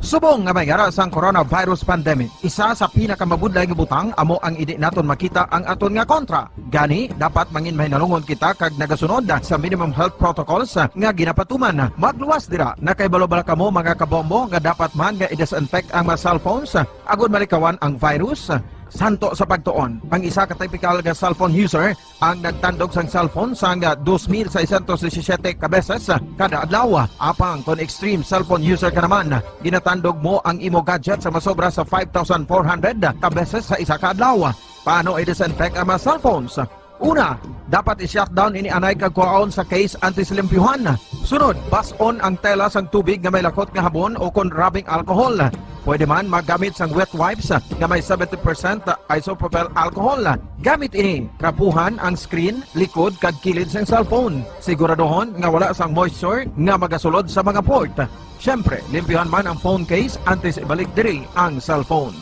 Subong nga may yara sang coronavirus pandemic, isa sa pinakamabudlay nga butang amo ang indi naton makita ang aton nga kontra. Gani, dapat mangin mahinalungon kita kag nagasunod sa minimum health protocols nga ginapatuman. Magluwas dira, nakahibalo bala kamo, mga kabombo, nga dapat man nga i-disinfect ang mga cellphones agod malikawan ang virus? Santo sa pagtuon, ang isa ka typical nga cellphone user ang nagtandog sang cellphone sang dos mil seiscientos disisiete ka beses kada adlaw. Apang kon extreme cellphone user ka naman, ginatandog mo ang imo gadget sa masobra sa five thousand four hundred ka beses sa isa ka adlaw. Paano i-disinfect ang mga cellphones? Una, dapat i-shut down ini anay kag kuhaon sa case antes limpyuhan. Sunod, bas-on ang tela sang tubig nga may lakot nga habon o kon rubbing alcohol. Pwede man maggamit sang wet wipes nga may seventy percent isopropyl alcohol. Gamit ini, trapuhan ang screen, likod, kag kilid sang cellphone. Siguraduhon nga wala sang moisture nga magasulod sa mga port. Siyempre, limpyuhan man ang phone case antes ibalik diri ang cellphone.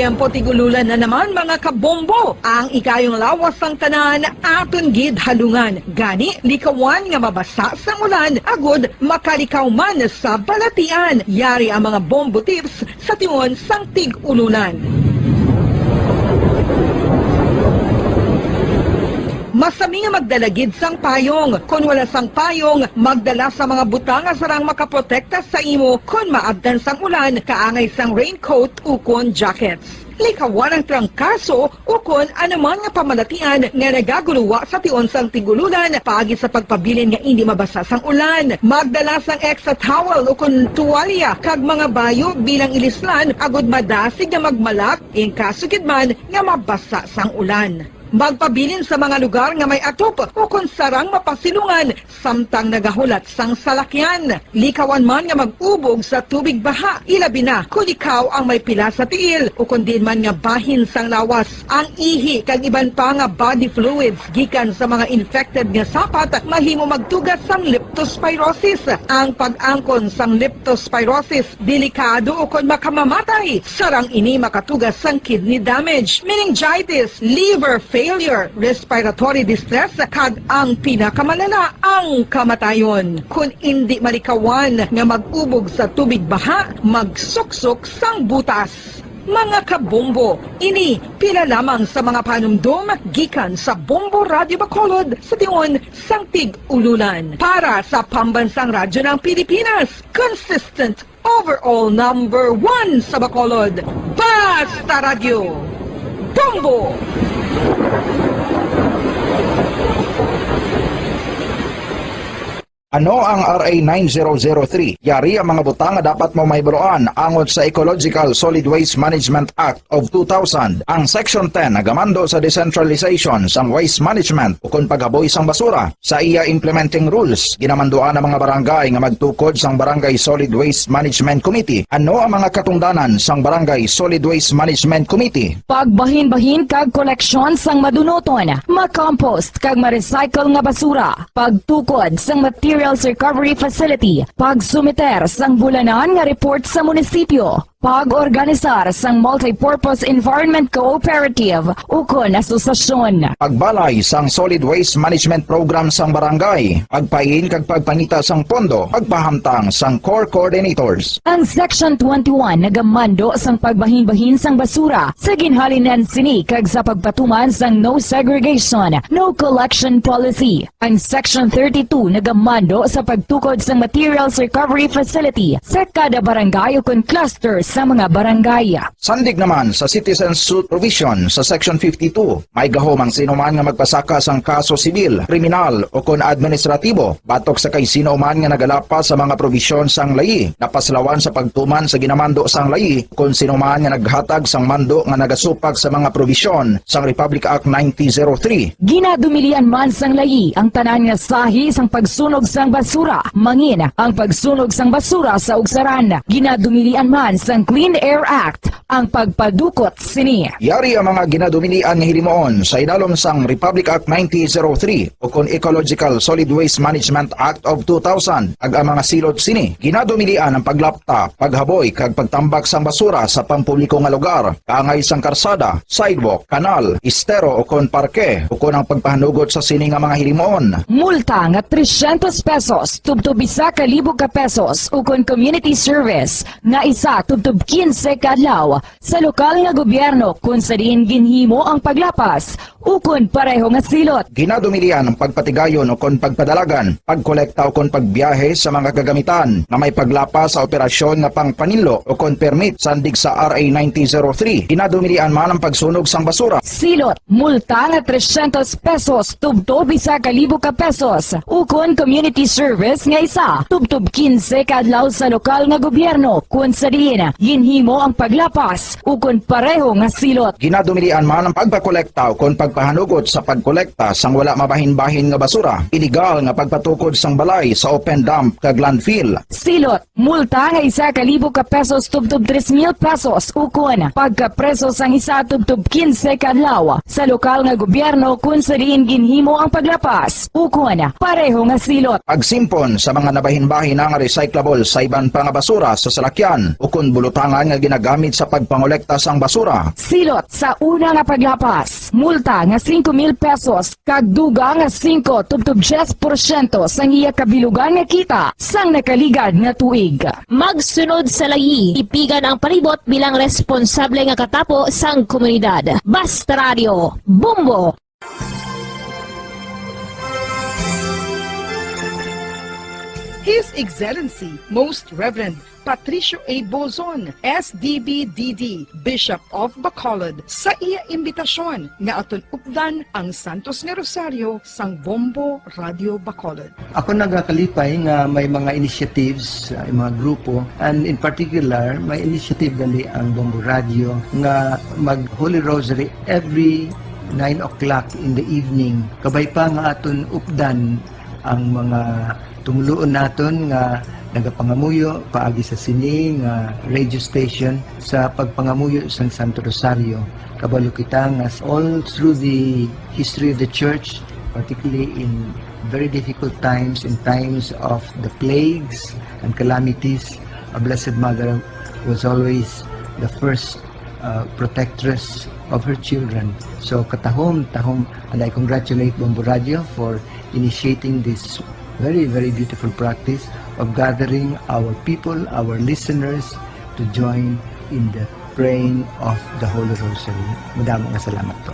Tempo tig-ululan na naman, mga kabombo. Ang ikayong lawas sang tanan aton gid halungan. Gani, likawan nga mabasa sang ulan agud makalikaw man sa balatian. Yari ang mga bombo tips sa tion sang tig-ululan. Masami nga magdala gid sang payong. Kon wala sang payong, magdala sa mga butang nga sarang makaprotekta sa imo kon maabtan sang ulan, kaangay sang raincoat ukon jackets. Likawan ang trangkaso ukon anuman nga pamalatian nga nagaguluwa sa tion sang tig-ululan paagi sa pagpabilin nga indi mabasa sang ulan. Magdala sang extra towel ukon tuwalya kag mga bayo bilang ilislan agud madasig nga magmalak in kaso gid man nga mabasa sang ulan. Magpabilin sa mga lugar nga may atop ukon sarang mapasilungan samtang nagahulat sang salakyan. Likawan man nga mag-ubog sa tubig baha, ilabi na kon ikaw ang may pila sa tiil ukon diin man nga bahin sang lawas. Ang ihi kag iban pa nga body fluids gikan sa mga infected nga sapat mahimo magtuga sang leptospirosis. Ang pag-angkon sang leptospirosis delikado ukon makamamatay. Sarang ini makatuga sang kidney damage, meningitis, liver failure, respiratory distress, kag ang pinakamalala, ang kamatayon. Kon indi malikawan nga mag-ubog sa tubig baha, magsuksok sang butas. Mga kabombo, ini pila lamang sa mga panumdom gikan sa Bombo Radyo Bacolod sa tion sang tig-ululan. Para sa Pambansang Radyo ng Pilipinas, consistent overall number one sa Bacolod. Basta Radyo, Bombo! Ano ang R A nine zero zero three? Yari ang mga butang nga dapat mo mahibaluan angot sa Ecological Solid Waste Management Act of two thousand. Ang Section ten nagamando sa decentralization sang waste management ukon paghaboy sang basura. Sa iya implementing rules, ginamanduan ang mga barangay nga magtukod sang Barangay Solid Waste Management Committee. Ano ang mga katungdanan sang Barangay Solid Waste Management Committee? Pagbahinbahin kag koleksyon sang madunuton, makompost kag ma-recycle nga basura, pagtukod sang materials recovery facility, pagsumiter sang bulanan nga report sa munisipyo, pag-organisar sang multipurpose environment cooperative ukon asosasyon. Pagbalay sang solid waste management program sang barangay, pagpain kag pagpangita sang pondo, pagpahamtang sang core coordinators. Ang Section twenty-one nagamando sang pagbahinbahin sang basura sa ginhalinan sini kag sa pagpatuman sang no segregation, no collection policy. Ang Section thirty-two nagamando sa pagtukod sang materials recovery facility sa kada barangay ukon cluster sa mga barangay. Sandig naman sa citizen suit provision sa Section fifty-two, may gahom ang sino man nga magpasaka sang kaso sibil, kriminal, ukon administratibo batok sa kay sino man nga nagalapas sa mga probisyon sang layi, napaslawan sa pagtuman sa ginamando sang layi, kon sino man nga naghatag sang mando nga nagasupak sa mga probisyon sang Republic Act nineteen zero three. Ginadumilian man sang layi ang tanan nga sahi sang pagsunog sang basura, mangin ang pagsunog sang basura sa ugsaran. Ginadumilian man sang Clean Air Act ang pagpadukot sini. Yari ang mga ginadumilian nga hilimuon sa idalom sang Republic Act nineteen zero three ukon Ecological Solid Waste Management Act of two thousand, kag ang mga silot sini. Ginadumilian ang paglapta, paghaboy, kag pagtambak sang basura sa pampubliko nga lugar, kaangay sang karsada, sidewalk, kanal, estero, ukon parke, ukon ang pagpahanugot sa sini nga mga hilimuon. Multa nga trescientos pesos tubtob isa ka libo ka pesos, ukon community service nga isa tubtob quince ka adlaw sa lokal nga gobyerno kon sa diin ginhimo ang paglapas ukon pareho nga silot. Ginadumilian ang pagpatigayon ukon pagpadalagan, pagkolekta ukon pagbiyahe sa mga kagamitan nga may paglapas sa operasyon nga pangpaninlo ukon permit sandig sa R A nineteen zero three. Ginadumilian man ang pagsunog sang basura. Silot, multa nga trescientos pesos tubtob isa ka libo ka pesos, ukon community service nga isa tubtob quince ka adlaw sa lokal nga gobyerno kon sa diin ginhimo ang paglapas ukon pareho nga silot. Ginadumilian man ang pagpakolekta ukon pagpahanugot sa pagkolekta sang wala mabahin-bahin nga basura, iligal nga pagpatukod sang balay sa open dump kag landfill. Silot, multa nga isa ka libo ka pesos tubtob tres mil pesos, ukon pagkapreso sang isa tubtob quince ka adlaw sa lokal nga gobyerno kon sa diin ginhimo ang paglapas, ukon pareho nga silot. Pagsimpon sa mga nabahin-bahin nga recyclable sa iban pa nga basura sa salakyan ukon Lutangan nga ginagamit sa pagpangolekta sang basura. Silot sa una nga paglapas, multa nga singko mil pesos kag dugang nga singko tubtob diyes porsyento sang iya kabilugan nga kita sang nakaligad nga tuig. Magsunod sa layi, tipigan ang palibot bilang responsable nga katapo sang komunidad. Basta Radio, Bombo! His Excellency, Most Reverend Patricio A. Bozon, S D B D D, Bishop of Bacolod, sa iya imbitasyon nga aton updan ang Santos nga Rosario sang Bombo Radio Bacolod. Ako nagakalipay nga may mga initiatives, uh, mga grupo, and in particular, may initiative gali ang Bombo Radio nga mag Holy Rosary every nine o'clock in the evening. Kabay pa nga aton updan ang mga tumuluon naton nga nagapangamuyo paagi sa sini nga radio station sa pagpangamuyo sang Santo Rosario. Kabalo kita nga all through the history of the church, particularly in very difficult times, in times of the plagues and calamities, a Blessed Mother was always the first uh, protectress of her children. So katahom, tahom, and I congratulate Bombo Radio for initiating this very, very beautiful practice of gathering our people, our listeners, to join in the praying of the Holy Rosary. Madamo nga salamat po.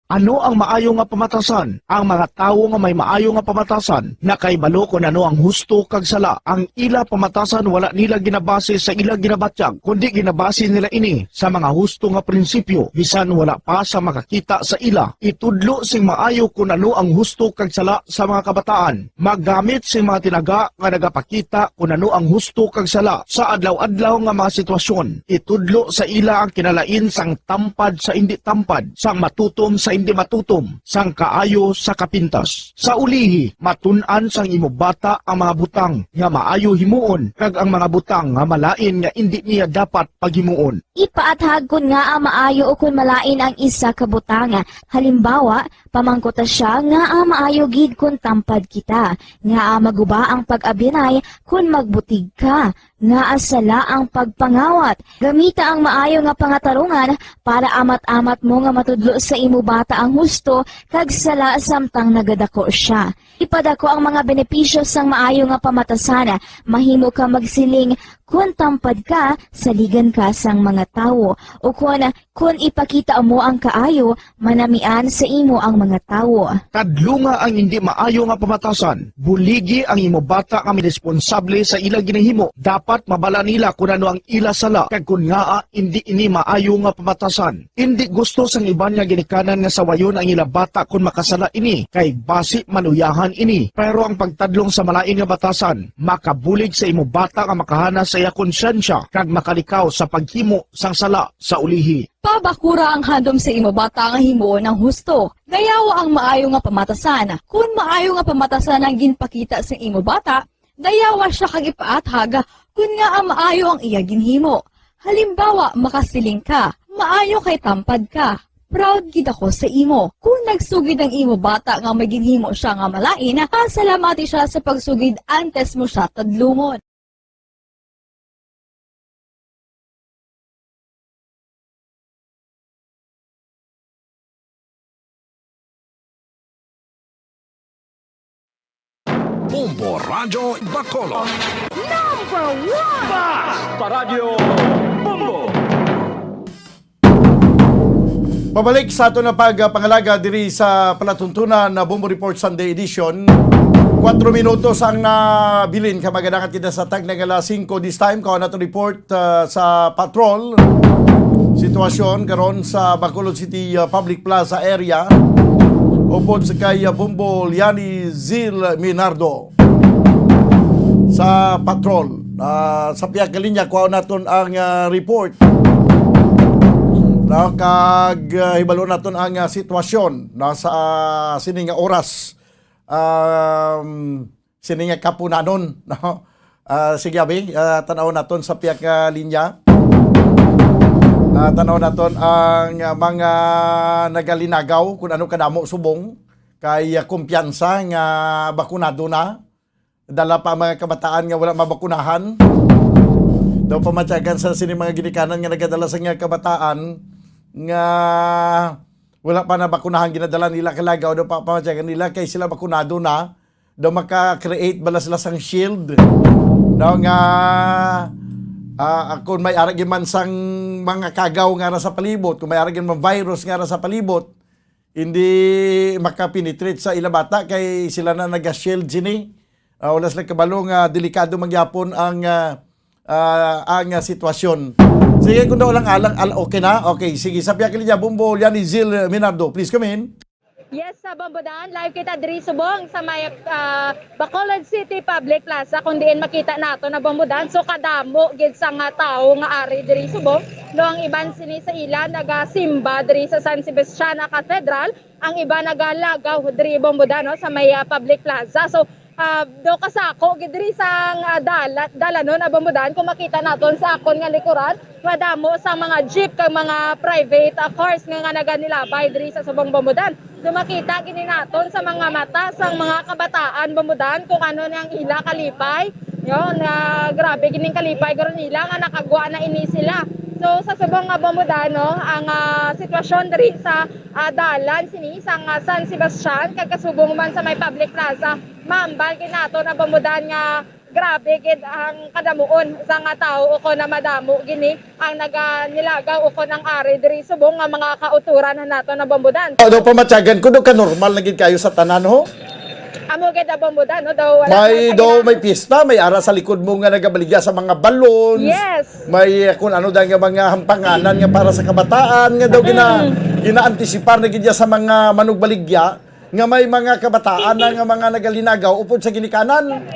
Ano ang maayo nga pamatasan? Ang mga tawo nga may maayo nga pamatasan nakahibalo kon ano ang husto kag sala. Ang ila pamatasan wala nila ginabase sa ila ginabatyag, kundi ginabase nila ini sa mga husto nga prinsipyo, bisan wala pa sa makakita sa ila. Itudlo sing maayo kon ano ang husto kag sala sa mga kabataan. Maggamit sing mga tinaga nga nagapakita kon ano ang husto kag sala sa adlaw-adlaw nga mga sitwasyon. Itudlo sa ila ang kinalain sang tampad sa indi tampad, sang matutom sa indi matutom, sang kaayo sa kapintas. Sa ulihi, matun-an sang imo bata ang mga butang nga maayo himuon kag ang mga butang nga malain nga indi niya dapat paghimuon. Ipaathag kon ngaa maayo ukon malain ang isa ka butang. Halimbawa, pamangkuta sia ngaa maayo gid kon tampad kita, ngaa maguba ang pag-abyanay kon magbutig ka, ngaa sala ang pagpangawat. Gamita ang maayo nga pangatarungan para amat-amat mo nga matudlo sa imo bata ang husto kag sala samtang nagadako sia. Ipadako ang mga benepisyo sang maayo nga pamatasan. Mahimo ka magsiling, "Kon tampad ka, saligan ka sang mga tawo," ukon, "Kon ipakita mo ang kaayo, manamian sa imo ang mga tawo." Kadlunga ang indi maayo nga pamatasan. Buligi ang imo bata nga miresponsable sa ila ginahimo. Dapat mabala nila kon ano ang ila sala kag kon ngaa indi ini maayo nga pamatasan. Indi gusto sang iban nga ginikanan nga sawayon ang ila bata kon makasala ini, kay basi maluyahan ini. Pero ang pagtadlong sa malain nga batasan makabulig sa imo bata nga makahana sa iya konsyensya kag makalikaw sa paghimo sang sala sa ulihi. Pabakura ang handom sa imo bata nga himuon ang husto. Dayawa ang maayo nga pamatasan. Kon maayo nga pamatasan ang ginpakita sa imo bata, dayawa sia kag ipaathag kon ngaa maayo ang iya ginhimo. Halimbawa, makasiling ka, "Maayo kay tampad ka. Proud gid ako sa imo." Kon nagsugid ang imo bata nga may ginhimo sia nga malain, pasalamati sia sa pagsugid antes mo sia tadlungon. Bombo Radyo Bacolod. Number one! Basta Radyo Bombo! Pabalik sa aton na pagpangalaga diri sa palatuntunan na Bombo Report Sunday Edition. Kuwatro minutos ang nabilin, kamaganangan kita sa tag nga alas singko this time. Kuha nato report, ah, sa patrol. Sitwasyon karon sa Bacolod City, ah, Public Plaza area. Upod sa kay, ah, Bombo Liani Zil Minardo sa patrol. Ah, sa pihak nga linya, kuha naton ang, ah, report. No, kag, ah, hibalo naton ang, ah, sitwasyon, no, sa, ah, sini nga oras. Um, sini nga kapunanon, no? Ah, sige, abi, ah, tan-aw naton sa pihak nga linya. Ah, tan-aw naton ang, ah, mga nagalinagaw kung ano kadamo subong. kay, ah, kumpiyansa nga bakunado na. Dala pa ang mga kabataan nga wala mabakunahan. Daw pamatyagan sa sini mga ginikanan nga nagadala sa nga kabataan nga wala pa nabakunahan, ginadala nila kalagaw, daw pa pamatyagan nila kay sila bakunado na. Daw maka-create bala sila sang shield. Daw nga, ah, kung may aragi man sang mga kagaw nga ra sa palibot, kung may aragi man virus nga ra sa palibot, hindi makapenetrate sa ila bata kay sila na naga-shield sini. Ah, wala sila kabalo nga delikado man gyapon ang, ah, ah, ang, ah, sitwasyon. Sige, kung daw lang alang, al-, okay na? Okay, sige. Sa pihak linya, Bombo, yan ni Zil Minardo. Please come in. Yes, sa Bombodan, live kita diri subong sa may, ah, Bacolod City Public Plaza, kung diin makita nato na Bombodan. So, kadamo gid sa nga tawo nga ari diri subong. No, ang iban sini sa ila nagasimba diri sa San Sebastian Cathedral, ang iba nagalagaw diri Bombodan, no, sa may, ah, Public Plaza. So, ah, daw kasako gid diri sa, ah, dala-, dalanon, ah, Bombodan, kung makita naton sa akon nga likuran, madamo sa mga jeep kag mga private, ah, cars nga, nga naganilabay diri sa subong Bombodan. So, makita gini naton sa mga mata sang mga kabataan Bombodan kung ano ni ang ila kalipay. Yon, nga grabe gining kalipay guro nila nga nakagwa na ini sila. So, sa subong nga Bombodan, no, ang, ah, sitwasyon diri sa, ah, dalan sini sang, ah, San Sebastian kag kasubong man sa may Public Plaza, maambal gid nato na Bombodan nga grabe gid ang kadamuon sa nga tawo ukon na madamo gini ang naganilagaw ukon ang ari diri subong nga mga kauturan nato na Bombodan. Oh, daw pamatyagan ko, daw ka-normal na gid kayo sa tanan, ho? Amo gid ang Bombodan, no? Daw wala May, man sa daw gina- may pista, may ara sa likod mo nga nagabaligya sa mga balloons. Yes. May, eh, kung ano daw nga mga hampanganan nga para sa kabataan nga daw gina-, Mm. gina-antisipar na gid niya sa mga manugbaligya nga may mga kabataan na nga mga nagalinagaw upod sa ginikanan.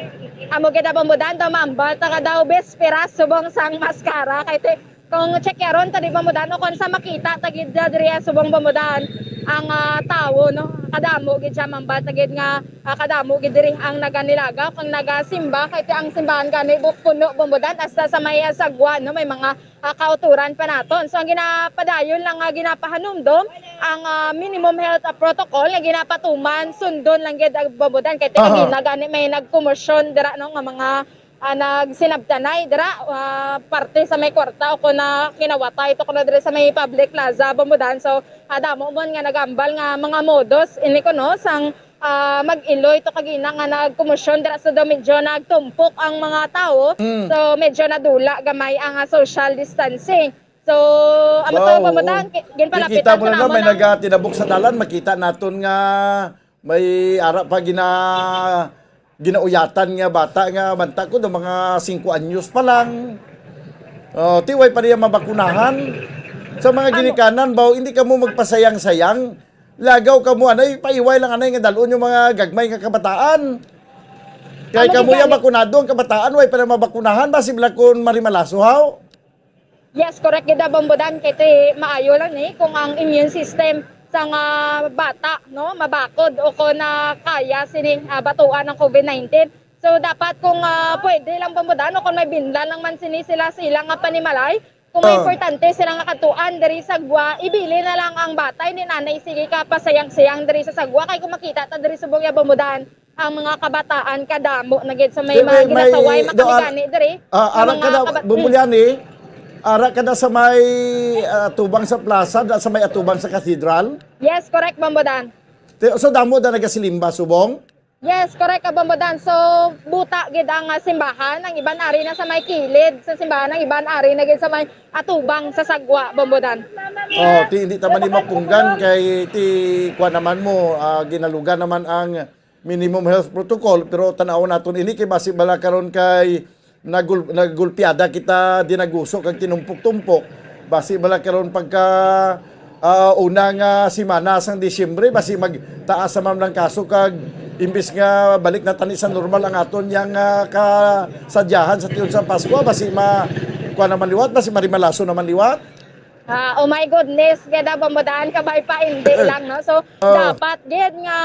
Amo gid ang Bombodan, daw mambal ta ka daw bisperas subong sang maskara kay ti-, kung checkeron ta di Bombodan, o kung sa makita ta gid diri subong Bombodan ang, ah, tawo, no, kadamo gid siya, mambal ta gid nga, ah, kadamo gid diri ang naganilagaw kag nagasimba kay ti-, ang simbahan gani bu-, puno Bombodan, hasta sa may, ah, sagwa, no, may mga ah, kauturan pa naton. So, ang ginapadayon lang nga ginapahanumdom, ang, ah, minimum health, ah, protocol nga ginapatuman, sundon lang gid ang Bombodan. Kay ti Aha. kanina gani may nagkomosyon dira, no, nga mga, ah, nagsinabtanay dira, ah, parte sa may kwarta o kon na kinawatay to kuno diri sa may public plaza, Bombodan. So, ah, damo man nga nagambal nga mga modus ini kuno sang ah, mag-iloy to kagina nga nagkomosyon dira sa daw medyo nagtumpok ang mga tawo. Mm. So, medyo nadula gamay ang, ah, social distancing. So, amo to, Wow, Bombodan, oo. ki-, ginpalapit Kikita lang mo na, no, kanamo may ng nagatinabok sa dalan, makita naton nga may ara pa gina-, ginauyatan nga bata nga banta ko do mga singko anyos pa lang. Oh, ti way pa niya mabakunahan. Sa mga Amo. ginikanan, baw, hindi kamo magpasayang-sayang. Lagaw kamo, anay, paiway lang, anay, nga dalon yung mga gagmay nga kabataan. Kay Amo kamo gid ya gani. bakunado ang kabataan, way pa na mabakunahan, basi bala kun marimalaso, haw? Yes, correct gid, Bombodan, kay ti maayo lang ni kung ang immune system sang, ah, bata, no, mabakod o kung na kaya sining, ah, batuan ang covid nineteen. So, dapat kung, ah, pwede lang, Bombodan, o kung may binlan lang man sini sila sa ilang, ah, panimalay, kung may Oh. importante sila nga kadtuan diri sa gwa, ibili na lang ang bata, hindi nanay sige ka pasayang-sayang diri sa sagwa. Kay kung makita ta diri subong ya Bombodan, ang mga kabataan kadamo na gid sa may Di, mga may, ginasaway, may, do, ah, makamigani diri. ah, Ang ara mga ka na, kabat-, Bumbulyani, ara ka na sa may, ah, atubang sa plaza, da sa may atubang sa cathedral? Yes, correct, Bombodan. Ti-, so, damo da nagasilimba subong? Yes, correct ka, Bombodan. So, buta gid ang, ah, simbahan, ang iban ari na sa may kilid sa simbahan, ang iban ari na gid sa may atubang sa sagwa, Bombodan. Oh, ti, hindi ta man ni mapunggan kay ti, kuwan naman mo, ah, ginalugan naman ang minimum health protocol, pero tan-awon naton ini kay basi bala karon kay nagul-, nagulpiada kita, dinaguso kag tinumpok-tumpok. Basi bala karon pagka, ah, una nga semana sang Disyembre, basi magtaas naman ang kaso kag imbis nga balik na tani sa normal ang aton yang, ah, kasadyahan sa tion sa Pasko, basi ma-, kuwan naman liwat, basi marimalaso naman liwat. Ah, oh my goodness, gada, Bombodan, kabay pa, hindi Eh. lang, no? So, Oh. dapat gid nga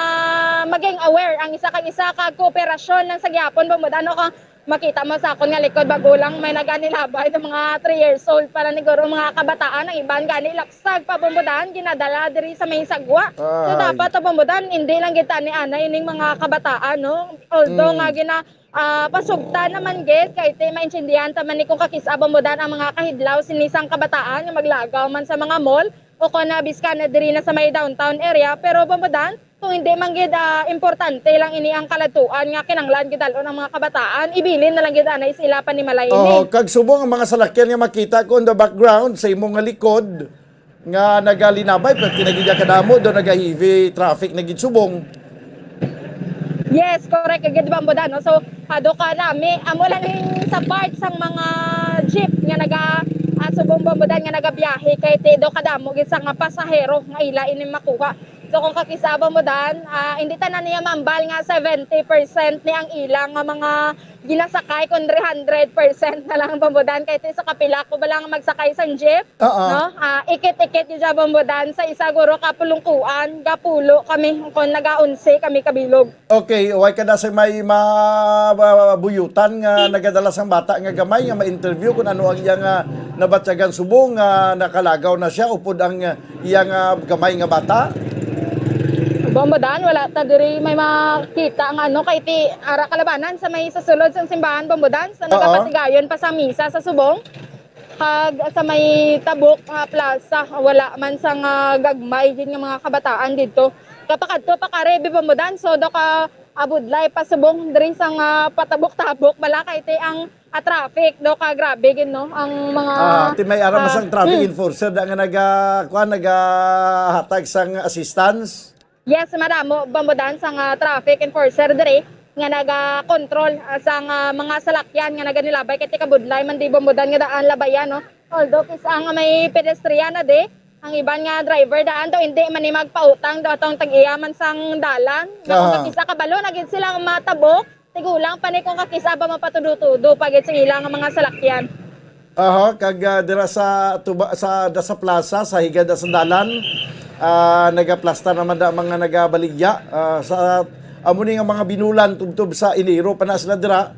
maging aware ang isa kag isa kag kooperasyon lang sa gihapon, Bombodan, no? Kung makita mo sa akon nga likod, bag-o lang may naganilabay, mga three years old pa lang siguro mga kabataan. Ang iban gani laksag pa, Bombodan, ginadala diri sa may sagwa. So, dapat, Bombodan, hindi lang gid tani anay ining mga kabataan, no? Although nga gina-, ah, pasugtan naman gid, kay ti maintindihan ta man ni kung kakis-a, Bombodan, ang mga kahidlaw sini sang kabataan nga maglagaw man sa mga mall o kon na biskan na diri na sa may downtown area. Pero, Bombodan, kung hindi man gid, ah, importante lang ini ang kaladtuan nga kinahanglan gid dal-on ang mga kabataan, ibilin na lang gid anay sa ila panimalay ini. Oh, kag subong ang mga salakyan nga makita ko on the background sa imo nga likod nga nagalinabay, pero kinagidya kadamo do, naga-heavy traffic na gid subong. Yes, correct gid, Bombodan, no? So, ah, do ka nami, amo lang ning sa part sang mga jeep nga naga, ah, subong, Bombodan, nga nagabiyahe, kay ti do kadamo gid sa nga pasahero nga ila ini makuha. So, kung kakis-a, Bombodan, ah, hindi tanan niya mambal nga seventy percent ni ang ilang nga mga ginasakay, kun three hundred percent na lang, Bombodan, kay ti sa kapila ko ba lang magsakay sang jeep, Oo. no? Ah, ikit-ikit gid siya, Bombodan, sa isa guro ka pulungkuan, gapulo kami, kon naga-onse kami kabilog. Okay, way ka na sa may ma-, ma-, buyutan nga nagadala sang bata nga gamay nga ma-interview kung ano ang iyang, ah, nabatyagan subong nga nakalagaw na siya upod ang, ah, iyang, ah, gamay nga bata? Bombodan, wala ta diri may makita nga ano, kay ti ara kalabanan sa may sa sulod sang simbahan, Bombodan, sa Oo. nagapatigayon pa sa misa sa subong. Kag sa may tabok nga plaza, wala man sang gagmay gid nga mga kabataan didto. Kapakadto pa kari, Bombodan, so do ka abudlay pa subong diri sang patabok-tabok bala, kay ti ang, ah, traffic do ka grabe gid, no, ang mga, Ah, ti may ara man ah, sang traffic hmm. enforcer da nga naga-, kuan, nagahatag sang assistance? Yes, madamo, Bombodan, sang traffic enforcer diri nga nagakontrol, ah, sang mga salakyan nga naganilabay, kay ti kabudlay man di, Bombodan, nga daan labayan, no? Although kis-a nga may pedestrian na di, ang iban nga driver daan daw hindi man ni magpautang daw atong tag-iya man sang dalan. Nga kung Aha. kakis-a, kabalo na gid sila nga matabok, tigulang pa ni kung kakis-a ba mapatudo-tudo pa gid sa ila nga mga salakyan. Aha, kag, ah, dira sa tuba, sa, da sa plaza, sa higad sa dalan, ah, nagaplastar naman da mga nagabaligya, ah, sa amo ni nga mga binulan tubtob sa Enero pa na sila dira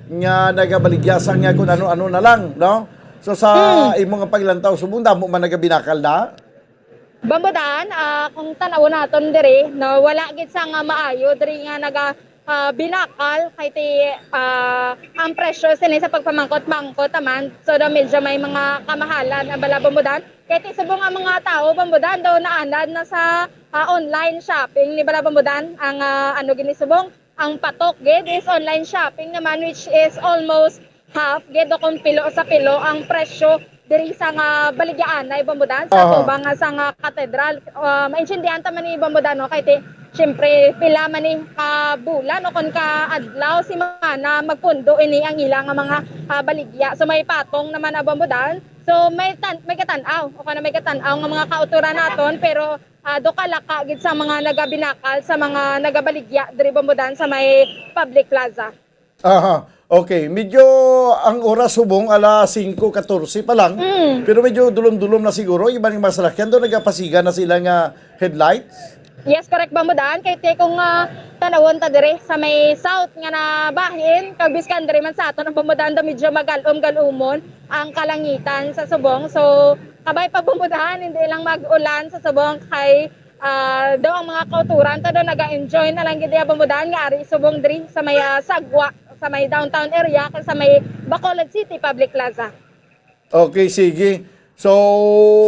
nga nagabaligya sang nga kung ano-ano na lang, no? So, sa Hmm. imo nga paglantaw, subong damo man nagabinakal da? Bombodan, ah, kung tan-awon naton diri, no, wala gid sang maayo diri nga naga, ah, binakal kay ti, ah, ang presyo sini sa pagpamangkot-mangkot naman. So, daw medyo may mga kamahalan ang bala, Bombodan. Kay ti subong ang mga tawo, Bombodan, daw naanad na sa, ah, online shopping ni bala, Bombodan, ang, ah, ano gini subong, ang patok gid is online shopping naman, which is almost half gid o kung pilo sa pilo ang presyo diri sa nga baligyaanay, Bombodan, sa Aha. atubang nga sa nga katedral. Ah, maintindihan ta man ni, Bombodan, no, kay ti, siyempre, pila man ni ka bulan o kon ka adlaw, simana, magpundo ini ang ila nga mga, ah, baligya. So, may patong naman, ah, Bombodan. So, may tan-, may katan-aw o kana may katan-aw nga mga kautoran naton, pero, ah, do kalaka gid sa mga nagabinakal, sa mga nagabaligya diri, Bombodan, sa may public plaza. Aha. Okay, medyo ang oras subong alas singko katorse pa lang, Mm. pero medyo dulom-dulom na siguro. Iban nga mga salakyan do nagapasiga na sila nga headlights. Yes, correct, Bombodan. Kay ti kung, ah, tanawon ta diri sa may south nga nabahin, kag biskan diri man sa aton ang Bombodan, do medyo magalom-galumon ang kalangitan sa subong. So, kabay pa, Bombodan, hindi lang mag-ulan sa subong kay ah, daw ang mga kauturan ta daw naga-enjoy na lang gid iya, Bombodan, nga ari subong diri sa may, ah, sagwa, sa may downtown area, kag sa may Bacolod City Public Plaza. Okay, sige. So,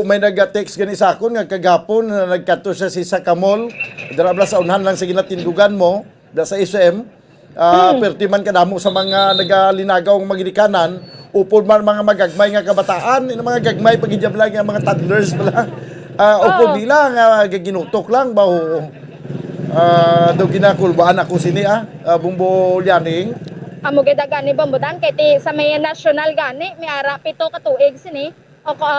may naga-text gani sa akon nga kagapon na nagkadto siya sa isa ka mall, dira bala sa unhan lang sa ginatindugan mo, da sa S M. Ah, Hmm. perti man kadamo sa mga nagalinagaw nga mga ginikanan, upod man mga magagmay nga kabataan, yung mga gagmay pagidya bala nga mga toddlers bala. Ah, upod Oo. nila nga ginutok lang ba, oo. Ah, daw ginakulbaan ako sini, ah, ah, Bombo Lianing. Amo gid gani, Bombodan, kay ti sa may national gani, may ara pito ka tuig sini. O ka,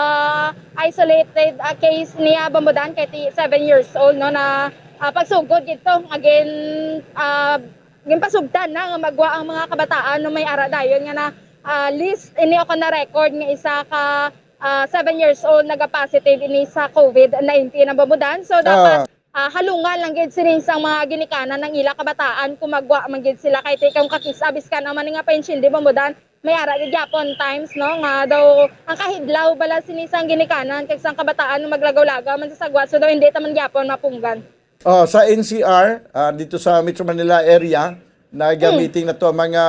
isolated, ah, case niya, Bombodan, kay ti seven years old, no, na, ah, pagsugod gid to, nga gin-, ah, ginpasugtan na nga magwa ang mga kabataan, no, may ara dayon nga na, ah, list ini o ka na record nga isa ka, ah, seven years old naga-positive ini sa COVID nineteen ang Bombodan. So, dapat Ah. ah, halungan lang gid sini sang mga ginikanan ang ila kabataan kung magwa man gid sila kay ti kung kakis-a biskan ang man nga painsyende, Bombodan, may ara gid gyapon times, no, nga daw ang kahidlaw bala sini sang ginikanan kag sang kabataan maglagaw-lagaw man sa sagwa, so daw hindi ta man gyapon mapunggan. Oh, sa N C R, ah, dito sa Metro Manila area, nagamiting na to ang mga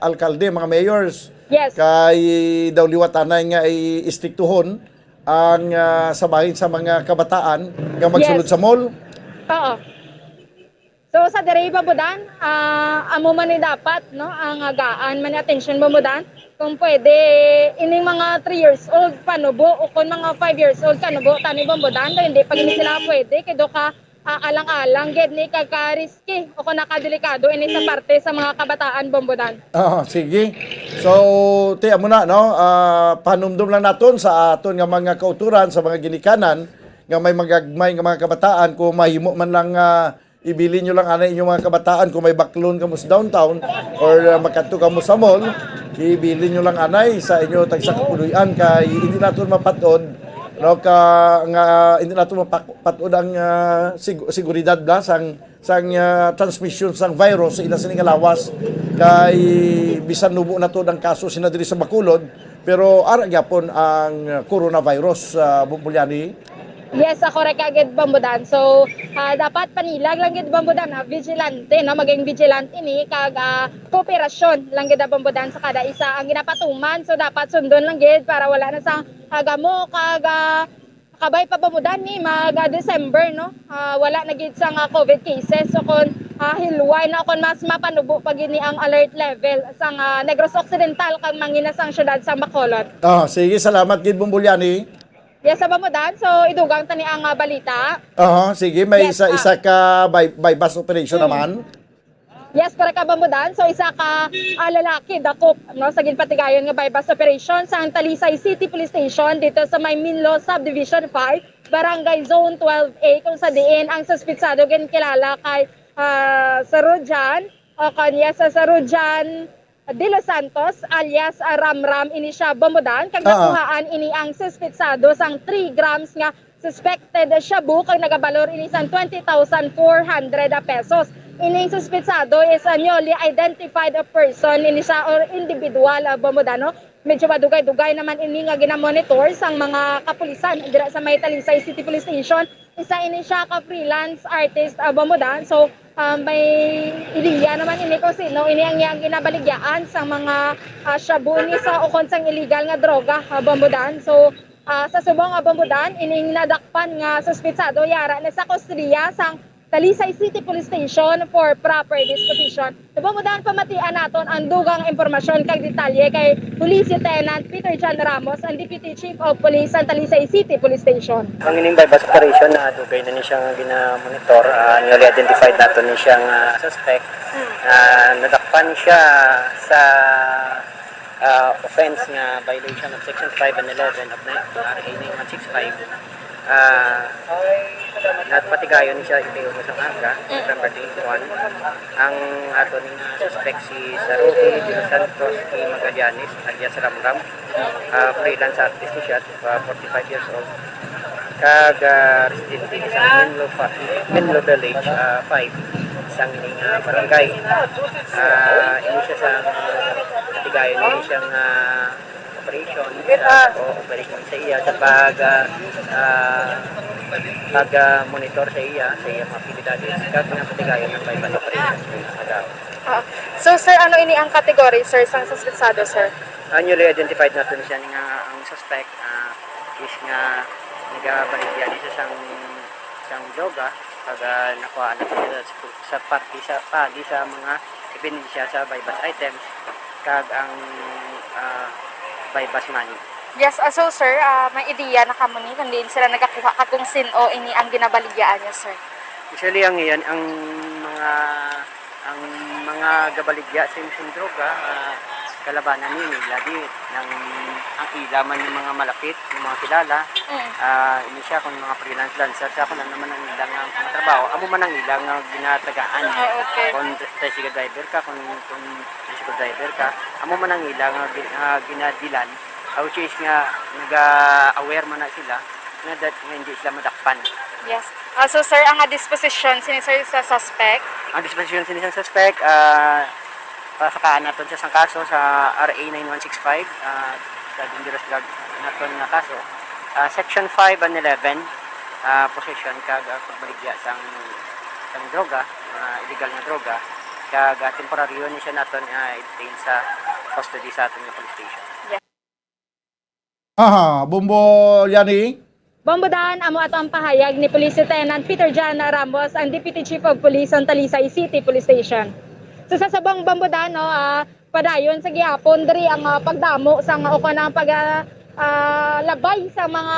alkalde, mga mayors. Yes. Kay daw liwat anay nga i-istriktuhon ang, ah, sa bahin sa mga kabataan nga magsulod Yes. sa mall. Oo. So, sa diri, Bombodan, ah, amo man ni dapat, no, ang agaan man ni atensyon, Bombodan. Kung pwede, ining mga three years old panubo o kung mga five years old kanubo, tani, Bombodan, daw hindi pa gid sila pwede kay do ka, ah, alang-alang gid ni kag ka-risky o kung nakadelikado ini sa parte sa mga kabataan, Bombodan. Ah, sige. So, ti amo na, no? Ah, panumdom lang naton sa aton nga mga kauturan, sa mga ginikanan nga may magagmay nga mga kabataan, kung mahimo man lang, ah, ibilin nyo lang anay inyong mga kabataan kung may baklon kamo sa downtown or, ah, makadto kamo sa mall, ibilin nyo lang anay sa inyo tagsa kapuloy-an kay hindi naton mapatod, no, ka, nga hindi naton mapatod ang, ah, sig-, seguridad ba sang sang, ah, transmission sang virus sa ila sini nga lawas kay bisan nubo na to ang kaso sina diri sa Bacolod, pero ara gyapon ang coronavirus, ah, Bombolyani. Yes, ako ra ka gid, Bombodan. So, ah, dapat panilag lang gid, Bombodan, ah, vigilante, no? Maging vigilante ni kag, ah, kooperasyon lang gid, Bombodan, sa kada isa ang ginapatuman. So, dapat sundon lang gid para wala na sang, ah, gamo kag, ah, kabay pa, Bombodan, ni mag, ah, December, no? Ah, wala na gid sang, ah, COVID cases. So, kon, ah, hilway na, kon mas mapanubo pa gid ni ang alert level sang, ah, Negros Occidental kag mangina sang siyudad sang Bacolod. Ah, sige, salamat gid, Bombolyani. Yes, sa Bombodan. So, idugang tani ang, ah, balita. Aha, sige, may Yes, isa, ah. isa ka buy, buy bust operation Mm. naman. Yes, correct ka, Bombodan. So, isa ka, ah, lalaki dakop, no, sa ginpatigayon nga buy bust operation sang Talisay City Police Station dito sa may Minlo Subdivision five, Barangay Zone twelve A, kung sa diin ang suspitsado ginkilala kay, ah, Sarujan, o kanya sa Sarujan de los Santos, alias, ah, Ramram, ini siya, Bombodan, kag Ah, ah. nakuhaan ini ang suspitsado sang three grams nga suspected shabu kag nagabalor ini sang twenty thousand four hundred pesos. Ining suspitsado is a newly identified person ini siya or individual, ah, Bombodan, no? Medyo madugay-dugay naman ini nga ginamonitor sang mga kapulisan dira sa may Talisay City Police Station. Isa ini siya ka freelance artist, ah, Bombodan. So, ah, may ideya naman ini kung sino ini ang iyang ginabaligyaan sang mga, ah, shabu ni sa ukon sang illegal nga droga, ah, Bombodan. So, ah, sa subong nga Bombodan, ining nadakpan nga suspitsado yara na sa kustodiya sang Talisay City Police Station for proper disposition. Sa Bombodan, pamatian naton ang dugang impormasyon kag detalye kay Police Lieutenant Peter John Ramos, ang Deputy Chief of Police sa Talisay City Police Station. Ang ining buy bust operation na dugay na ni siya nga gina-monitor, ah, newly identified nato ni siya nga suspect. Hmm. Ah, nadakpan siya sa ah, offense nga violation of Section five and eleven of the R A one six five, ah, nagpatigayon ni siya iti uno sang aga, Mm. November twenty-one. Ang ato ni nga suspect si Saruki de los Santos y Magallanes, alias Ramram. Ah, freelance artist ni siya, ah, forty-five years old. Kag, ah, residente ni sa Menlo, fa-, Menlo Village, ah, five, sang ining, ah, barangay. Ah, ini siya sa katigayon ini siyang, ah, operation, sa, o operation sa iya, sa pag, ah, ah, pag, ah, monitor sa iya, sa iya mga aktibidades, kag nga katigayon ang buy bust operation sa mga tao. Ah, so, sir, ano ini ang category, sir, sang suspetsado, sir? Ah, newly identified nato ni siya nga ang suspect, ah, is nga nagabaligya ni siya sang, sang droga, pag, ah, nakuha na siya sa, sa parte sa, paagi sa mga ebidensya sa buy bust items, kag ang, ah, buy bust money. Yes, ah, so, sir, ah, may ideya na kamo ni kung diin sila nagakuha kag kung sin-o ini ang ginabaligyaan niya, sir? Actually, ang iyan, ang mga, ang mga gabaligya sa inyong droga, ah, kalabanan ni nila, di, nang, ang ila man yung mga malapit, yung mga kilala, Mm. ah, ini siya kung mga freelance dancer, sa ako lang naman ang ila nga mga trabaho, amo man ang ila nga ginatagaan. Ah, okay. Kung tricycle driver ka, kung, kung tricycle driver ka, amo man ang ila nga gi-, nga ginadilan, ah, which is nga naga-aware man na sila, nga dat-, nga hindi sila madakpan. Yes. Ah, so, sir, ang disposition sini, sir, sa suspect? Ang disposition sini sa suspect, ah, pasakaan naton siya sang kaso sa R A nine one six five, ah, sa dangerous drug naton nga kaso. Ah, section five and eleven, ah, possession kag, ah, pagbaligya sang, sang droga, mga illegal nga droga, kag, ah, temporaryo ni siya naton, ah, i-detain sa custody sa aton nga police station. Yes. Aha, Bombo Liani? Bombo Dan, amo ato ang pahayag ni Police Lieutenant Peter John Ramos, ang Deputy Chief of Police sa Talisay City Police Station. So, sa subong, Bombo Dan, no, ah, padayon sa gihapon diri ang, ah, pagdamo sa mga, o kon ang pag, ah, ah, labay sa mga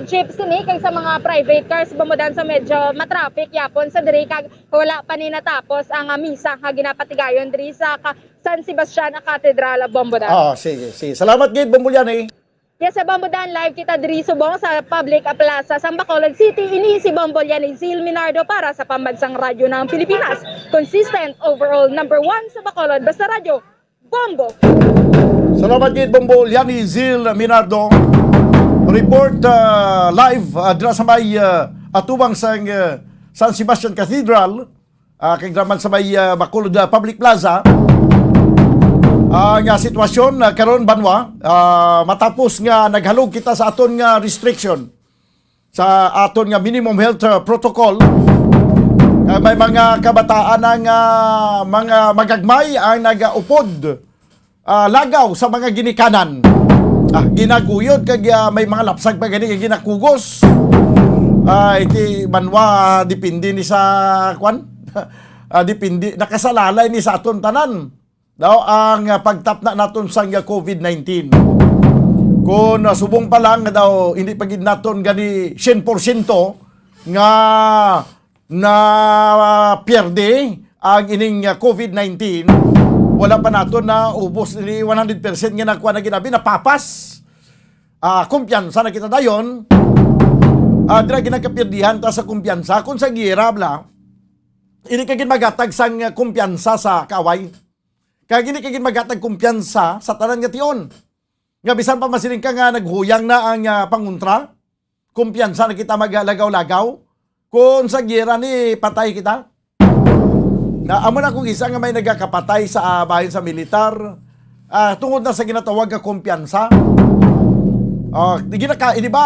jeep sini kag sa mga private cars, Bombo Dan, sa medyo matraffic yapon sa diri kag wala pa ni natapos ang, ah, misa nga ginapatigayon diri sa ka-, San Sebastian Cathedral, Bombo Dan. Ah, sige, sige. Salamat gid, Bombo Liani. Yes, sa Bombo Dan, live kita diri subong sa Public Plaza sa Bacolod City. Ini si Bombo Liani Zil Minardo para sa Pambansang Radyo ng Pilipinas. Consistent, overall, number one sa Bacolod. Basta Radyo, Bombo! Salamat gid, Bombo Liani Zil Minardo. Report, ah, live, ah, dira sa may, ah, atubang sang, ah, San Sebastian Cathedral. Ah, kay dira man sa may, ah, Bacolod, ah, Public Plaza. Ah, nga sitwasyon, ah, karon, banwa, ah, matapos nga naghalog kita sa aton nga restriction, sa aton nga minimum health, ah, protocol, ah, may mga kabataan ang, ah, mga magagmay ang nagaupod, ah, lagaw sa mga ginikanan. Ah, ginaguyod kag, ah, may mga lapsag pa gani nga ginakugos. Ah, iti banwa, depende ni sa, kwan? Ah, depende, nakasalalay ni sa aton tanan. Daw ang, ah, pagtapna naton sang, ah, covid nineteen. Kung, ah, subong pa lang nga daw, hindi pa gid naton gani sien porsyento nga na pierde ang ining, ah, covid nineteen, wala pa naton na ubos ni one hundred percent nga nakuha na ginabi, napapas. Ah, kumpiyansa na kita dayon. Ah, dira ginagkapirdihan ta sa kumpiyansa. Kung sa giyera, bla, ini ka gid maghatag sang kumpiyansa sa kaaway. Kag ini ka gid maghatag kumpiyansa sa tanan nga tion. Nga bisan pa masiling ka nga naghuyang na ang, ah, pangontra, kumpiyansa na kita maglagaw-lagaw. Kung sa giyera ni patay kita, na amo na kung isa nga may nagakapatay sa, ah, bahin sa militar, ah, tungod na sa ginatawag nga kumpiyansa. Ah, di ginaka-, di ba,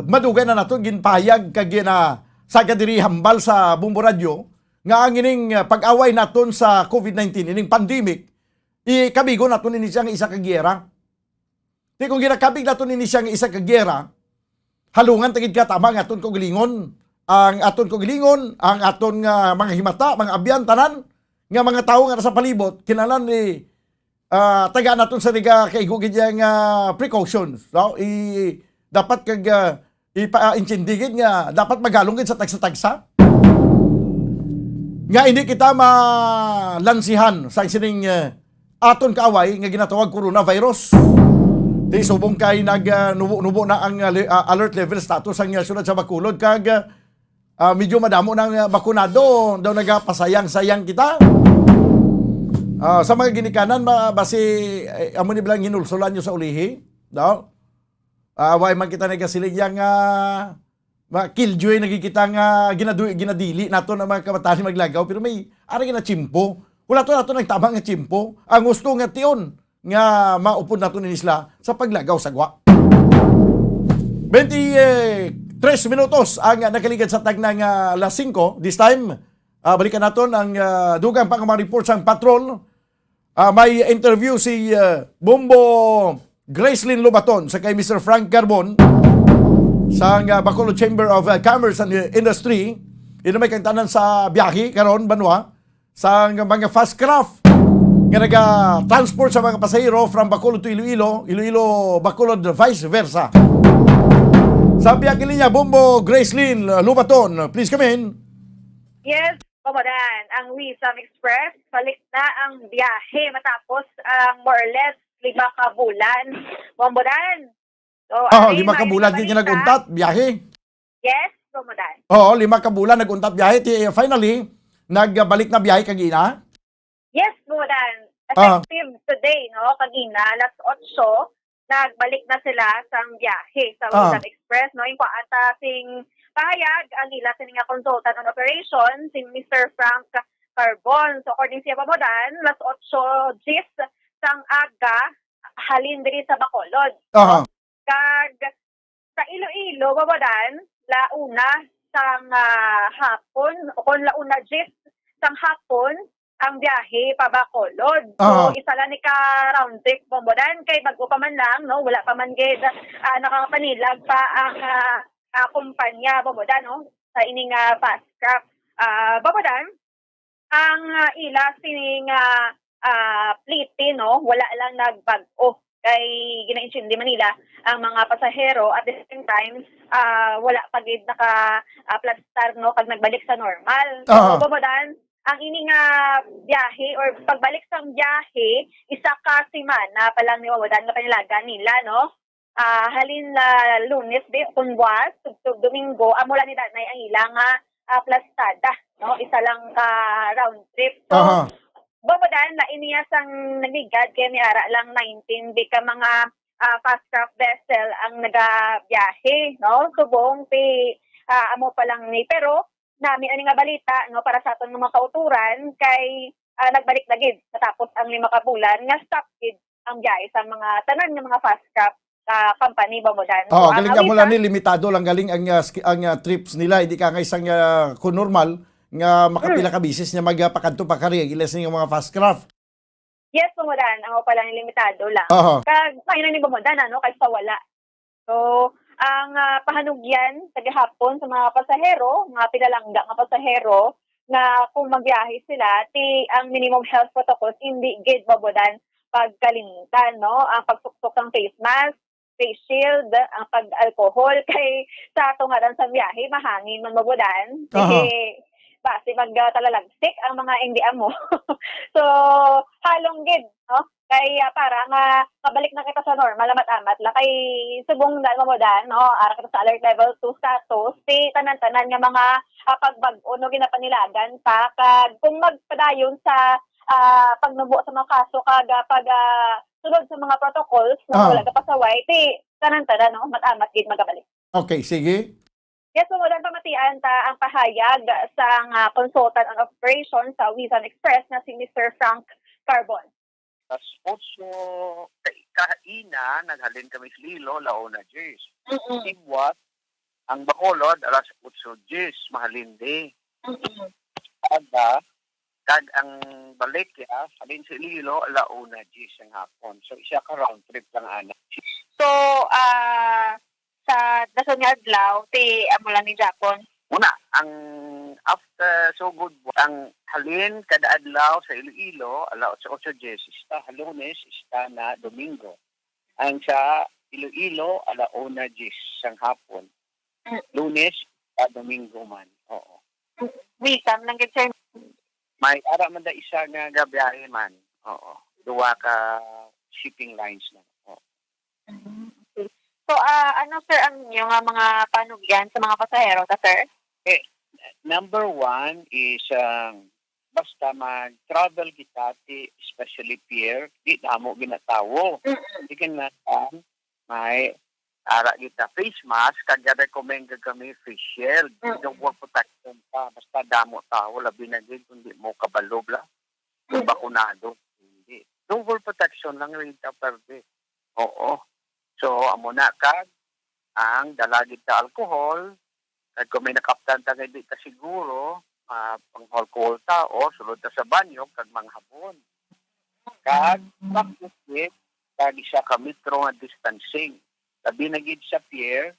madugay na naton ginpahayag kag gina-, sa kadiri hambal sa Bombo Radyo nga ang ining, ah, pag-away naton sa covid nineteen, ining pandemic, ikabigon naton ini siya nga isa ka giyera. Ti kung ginakabig naton ini siya nga isa ka giyera, halungan ta gid ka tama ang aton kaugalingon, ang aton kaugalingon, ang aton nga mga himata, mga abyan, tanan nga mga tawo nga nasa palibot, kinahanglan ni, ah, tagaan naton sa nagakaigo gid iya nga precautions, no? I, dapat kag, ah, ipa-, ah, intindi gid nga dapat magalong gid sa tagsa-tagsa. Nga hindi kita malansihan sa sining, eh, aton kaaway nga ginatawag coronavirus. Di subong kay nag, ah, nubo-nubo na ang, ah, le-, ah, alert level status ang, ah, syudad sa Bacolod kag, ah, medyo madamo nang, ah, bakunado. Daw nagapasayang-sayang kita. Ah, sa mga ginikanan, ma-, basi, eh, amo ni bilang hinulsulan nyo sa ulihi. Daw? Ah, wa man kita nagasiling yang, ah, ma-, killjoy na gid kita nga ginadu-, ginadili naton ang mga kabataan maglagaw, pero may ara gina tiyempo. Wala to nato nagtama nga tiyempo. Ang gusto nga tion nga maupod nato ni isla sa paglagaw sa gwa. Twenty-tres minutos ang nakaligad sa tagna nga alas singko. This time, ah, balikan naton ang, ah, dugang pa nga mga report sang patrol. Ah, may interview si, ah, Bombo Gracelyn Lobaton sa kay Mister Frank Carbon sa, ah, Bacolod Chamber of, ah, Commerce and Industry. Ino may kangtanan sa biyahe karon, banwa, sa mga fast craft nga naga-transport sa mga pasahero from Bacolod to Iloilo, Iloilo, Bacolod, vice versa. Sa biyahe linya, Bombo Gracelyn Lobaton, please come in. Yes, Bombo Dan, ang Wisam Express, balik na ang biyahe matapos ang more or less lima ka bulan. Bombo Dan. So, oh, lima ka bulan din nag-untat biyahe. Yes, Bombo Dan. Oo, lima ka bulan nag-untat biyahe. Ti, finally, nagbalik na biyahe kagina? Yes, Bombo Dan. Ah. Effective today, no? Kagina, alas otso, nagbalik na sila sang biyahe sa, ah, Wisam Express, no? Yung kuan ta sing Pahayag ang ila sini nga consultant on operation, si Mister Frank Carbon. So, according siya, Babodan, las otso diyes sang aga, halin diri sa Bacolod. Aha. Kag sa Iloilo, Babodan, la una sang, ah, hapon, o kon la una diyes sang hapon, ang biyahe pa Bacolod. So, Aha. isa lang ni ka round trip, Babodan, kay bag-o pa man lang, no? Wala pa man gid, ah, nakapanilag pa ang, ah, ah, kumpanya, Babodan, no? Sa ini nga fast craft. Ah, Babodan, ang, ah, ila sini nga, ah, pliti, no? Wala lang nagbag-o. Kay ginaintindi man nila ang mga pasahero. At the same time, ah, wala pa gid naka, ah, plastar, no? Kag nagbalik sa normal. So, Aha. Babodan, ang ini nga biyahe or pagbalik sang biyahe, isa ka semana pa lang ni Babodan nga panilagan nila, no? Ah, halin na Lunes, di, kon Buwas, tubtob Domingo, amo lang ni danay ang ila nga, ah, plastada, no? Isa lang ka round trip. So, Aha. Babodan, lain niya sang nagligad kay may ara lang nineteen di ka mga, ah, fast craft vessel ang nagabiyahe, no? Subong ti, ah, amo pa lang ni. Pero nami ani nga balita, no, para sa aton nga mga kauturan kay, ah, nagbalik na gid matapos ang lima ka bulan nga stop gid ang biyahe sa mga tanan nga mga fast craft, ah, company, Babodan. Oh, So, ang galing ka mo lang awitan ni limitado lang galing ang, ah, ski- ang, ah, trips nila, hindi ka nga isang, ah, kung normal nga makapila Mm. ka bisis niya magpakadto pa kari ang ilas nga mga fast craft. Yes, Babodan, ang pala ni limitado lang. Aha. Kag may na ni Babodan, ano, kay sa wala. So, ang, ah, pahanugyan sa gihapon sa mga pasahero, mga pinalangga nga pasahero, nga kung magbiyahe sila, ti ang minimum health protocols, hindi gid, Babodan, pagkalimtan, no? Ang pagsuksok sang face mask, face shield, ang pag-alcohol, kay sa tungaran sa biyahe, mahangin man, Babodan. Aha. Kay basi mag, ah, talalagsik ang mga hindi amo. So, halong gid, no? Kay, ah, para nga mabalik na kita sa normal, amat-amat lang. Kay subong na, Babodan, no? Ara kita sa alert level two status. Si tanan-tanan nga mga, ah, pagbag-o, no, ginapanilagan pa. Kag kung magpadayon sa, ah, pagnubo sa mga kaso, kag, ah, pag, ah, sunod sa mga protocols, no, Ah. wala ka pasaway, ti tanan-tanan, no, amat-amat gid magabalik. Okay, sige. Yes, Babodan, pamatian ta ang pahayag sang, ah, consultant on operations sa Wizan Express na si Mister Frank Carbon. Alas otso ka-, kahaina, naghalin kami sa Iloilo, la una diyes. Mm-mm. Sibwat, ang Bacolod, alas otso diyes, mahalin di. Mm-mm. Aga, kag ang balik, ya, halin sa Iloilo, la una diyes ang hapon. So, isa ka round trip lang, ana. So, ah, sa dason nga adlaw, ti amo lang ni Japon. Una, ang after sugod, ang halin kada adlaw sa Iloilo, ala sa otso diyes, ista, Lunes, ista na Domingo. Ang sa Iloilo, ala una diyes sang hapon. Mm. Lunes, ista, Domingo man. Oo. Mm. Wisam lang gid, sir. May ara man da isa nga gabiyahe man. Oo. Duwa ka shipping lines na. Oo. Mm, okay. So, ah, ano, sir, ang inyo nga mga panugyan sa mga pasahero ta, sir? Eh, number one is, um, basta mag-travel kita, ti, especially pier, di damo ginatawo. Mm-mm. Di ka na, ah, may ara kita face mask, kag recommend ka kami face shield. Mm. Double protection pa, basta damo tawo, labi na gid kung di mo kabalo bla. Mm. Bakunado. Hindi. Double protection lang rin ta, perde. Oo. So, amo na, kag ang dala gid ta alcohol, kag kung may nakaptan ta nga di ta siguro, ah, pang-alcohol ta, o sulod ta sa banyo, kag manghabon. Kag practice gid, kag isa ka metro nga distancing. Labi na gid sa pier,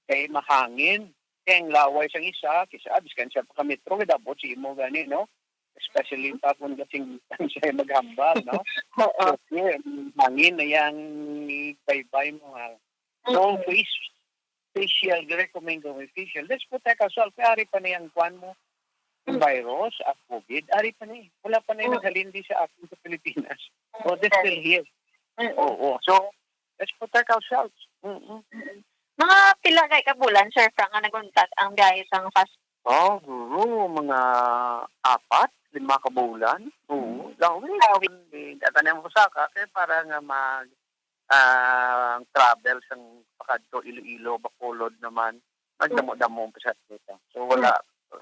kay mahangin. Kay ang laway sang isa, kisa, ah, biskan isa pa ka metro, gid abot sa imo gani, no? Especially pa kung kasing siya maghambal, no? Oo. So, pier, hangin na yang baybay mo, ha? So, Mm-mm. face, facial, recommend ko may facial. Let's put that aside, kay ari pa na yung kwan mo, yung Mm. virus, at covid, ari pa na eh. Wala pa na yung Mm. naghalin di sa atin sa Pilipinas. Mm. Oh, they're still here. Mm. Oo. So, let's protect ourselves. Mm-mm. Mm. Mga pila kay ka bulan, Sir Frank, nga naguntat ang biyahe sang fast? Oh, guro, mga apat, lima ka bulan. Oo. Mm. Lawig. Lawig. Eh, data na mo sa ka, kaya para nga mag, ah, ang travel sang pakadto Iloilo, Bacolod naman. Nagdamo-damo ang pasahero. So, wala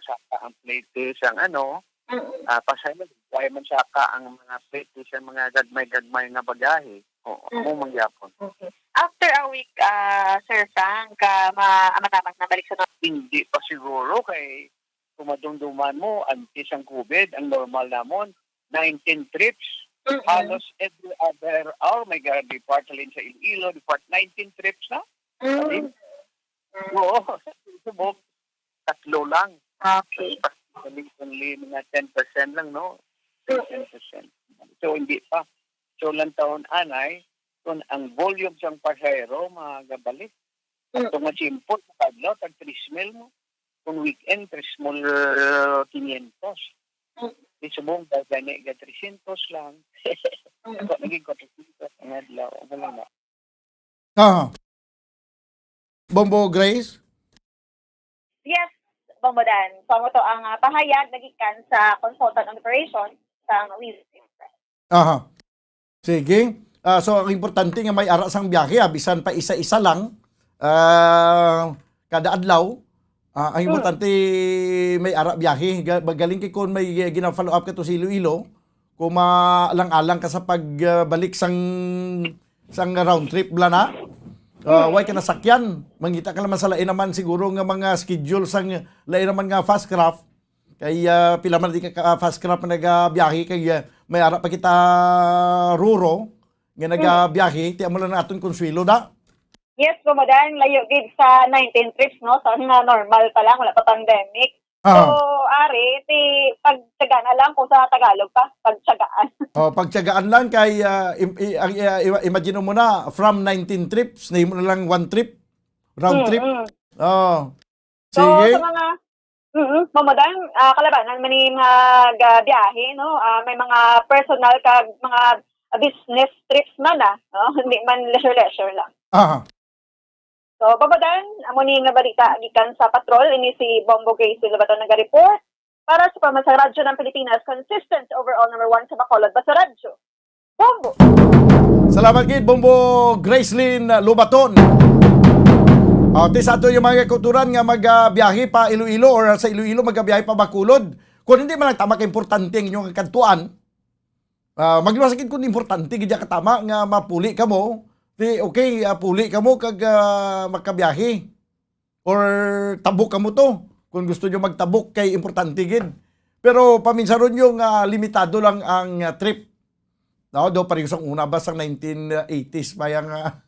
sa ang plate sa ano, Mm. ah, pasahero. Wala man sa ka ang mga plate sa mga gagmay-gagmay nga bagahe. Oo, Mm. amo man gyapon. Okay. After a week, ah, Sir Frank, ah, ma-, mataman na balik sa normal? Hindi pa siguro kay kung madumduman mo, antes ang COVID, ang normal namon, nineteen trips. Mm-mm. Halos every other hour, may ga-depart halin sa Iloilo, depart nineteen trips na. Mm. Sabi? Mm. Oo, sa Cebu, tatlo lang. Okay. Only, only mga ten percent lang, no? Mm. Ten percent. So, hindi pa. So, lang taon anay, kung ang volume sang pasahero, magabalik. Mm. Kung simple, sa adlaw, tag three mil mo. Kung weekend, three mil quinientos. Mm. Di subong, gani, ga three hundred lang. Mm. Ako, naging four hundred ang adlaw. Ano lang na. Ah. Bombo Grace? Yes, Bombo Dan. So, amo to ang, ah, pahayag nagikan sa consultant on operation sa Wizard Express. Aha. Sige. Ah, so, ang importante nga may ara sang biyahe, ah, bisan pa isa-isa lang, ah, kada adlaw, ah, ang Hmm. importante may ara biyahe. Ga-, magaling kay kung may, eh, gina-follow up ka to sa Iloilo, kung maalang-alang ka sa pag, ah, balik sang, sang round trip bala na, ah, Hmm. way ka nasakyan, mangita ka naman sa lain naman siguro nga mga schedule sang lain naman nga fast craft. Kay, ah, pila man di ka, ka fast craft nga nagabiyahe kay, ah, may ara pa kita Roro nga Mm. nagabiyahe, ti amo lang ang aton konsuelo da. Yes, Bombo Dan, layo gid sa nineteen trips, no? Sa nga normal pa lang, wala pa pandemic. Ah. So, ari, ti pagtiyagaan na lang kung sa Tagalog pa, pagtiyagaan. Oh, pagtiyagaan lang kay, ah, im-, i-, ang, i-, i-, imagine mo na, from nineteen trips, nahimo na lang one trip, round Mm, trip. Mm. Oh. So, sige. Sa mga, mm, Bombo Dan, ah, kalabanan man ni mga ga-, biyahe, no? Ah, may mga personal kag mga business trips man, ah, no? Hindi man leisure-leisure lang. Aha. So, Bombo Dan, amo ni nga balita gikan sa patrol, ini si Bombo Grace Lobaton naga-report para sa Pamansang Radyo ng Pilipinas, consistent overall number one sa Bacolod, basta radyo. Bombo! Salamat gid, Bombo Gracelyn Lobaton. Ah, ti sa ato yung mga kauturan nga magabiyahe pa Iloilo or sa Iloilo magabiyahe pa Bacolod, kung hindi man lang tama ka importante ang inyong kadtuan, ah, magluwas gid kung importante gid ka tama nga mapuli kamo, ti okay, ah, puli kamo kag, ah, makabiyahe. Or tabok kamo to. Kung gusto nyo magtabok, kay importante gid. Pero paminsaron nyo nga limitado lang ang, ah, trip. No, do pareho sang una ba sang nineteen eighties pa yang, ah,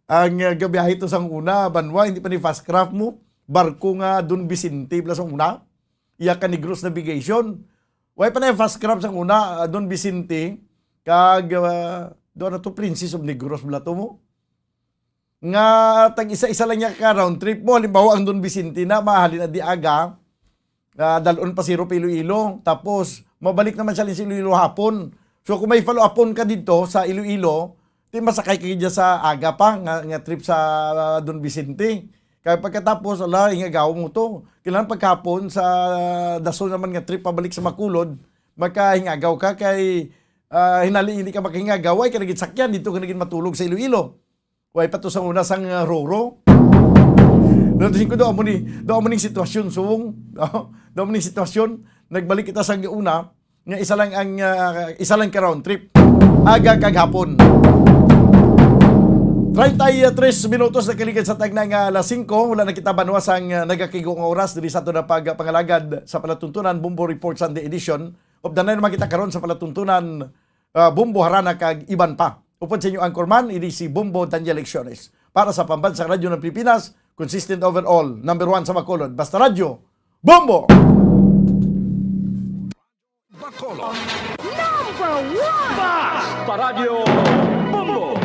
ang, ah, gabiyahe to sang una, banwa, hindi pa ni fast craft mo. Barko nga Don Vicente bala sang una. Iya ka Negros Navigation. Way pa na yung fast craft sang una, ah, Don Vicente. Kag, ah, do ano to, Princess of Negros bala to mo. Nga tag isa-isa lang niya ka round trip mo. Halimbawa, ang Don Vicente na, mahalin na di aga, ah, dalon pa siro pa Iloilo. Tapos, mabalik naman siya sa Iloilo hapon. So, kung may follow-upon ka dito sa Iloilo, di masakay ka dyan sa aga pa nga, nga trip sa, ah, Don Vicente. Kaya pagkatapos, ala, hingagaw mo to. Kailangan pagkapon sa dason naman nga trip pabalik sa Makulod, makahingagaw ka kay, ah, hinali hindi ka makahingagaw, ay ka naging sakyan, dito ka naging matulog sa Iloilo. Way pa to sa una sang, ah, Roro. Natin ko, do amo ni, do amo ning sitwasyon, subong. Do amo ning sitwasyon. Nagbalik kita sa una, nga isa lang ang, ah, isa lang ka round trip. Aga kag hapon. Treinta y tres minutos na kaligid sa tagna nga alas singko. Wala na kita banwa sang, ah, nagakigo nga oras diri sa ato na pagpangalagad sa palatuntunan Bombo Report Sunday edition. Updanan naman kita karon sa palatuntunan, ah, Bombo Harana kag iban pa. Upod sa inyo anchorman, ini si Bombo Daniel Lecciones. Para sa Pambansang Radyo ng Pilipinas, consistent overall, number one sa Bacolod. Basta Radyo, Bombo! Bacolod. Number one! Basta Radyo, Bombo!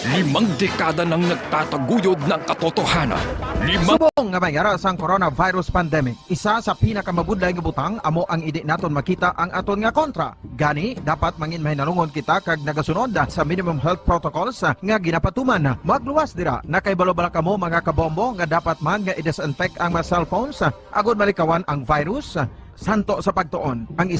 Limang dekada nang nagtataguyod ng katotohanan. Limang Subong nga may ara sang coronavirus pandemic, isa sa pinakamabudlay nga butang amo ang hindi naton makita ang aton nga kontra. Gani, dapat mangin mahinalungon kita kag nagasunod sa minimum health protocols nga ginapatuman. Magluwas dira, nakahibalo bala kamo, mga kabombo, nga dapat man nga i-disinfect ang mga cellphones agod malikawan ang virus? Santo sa pagtuon, ang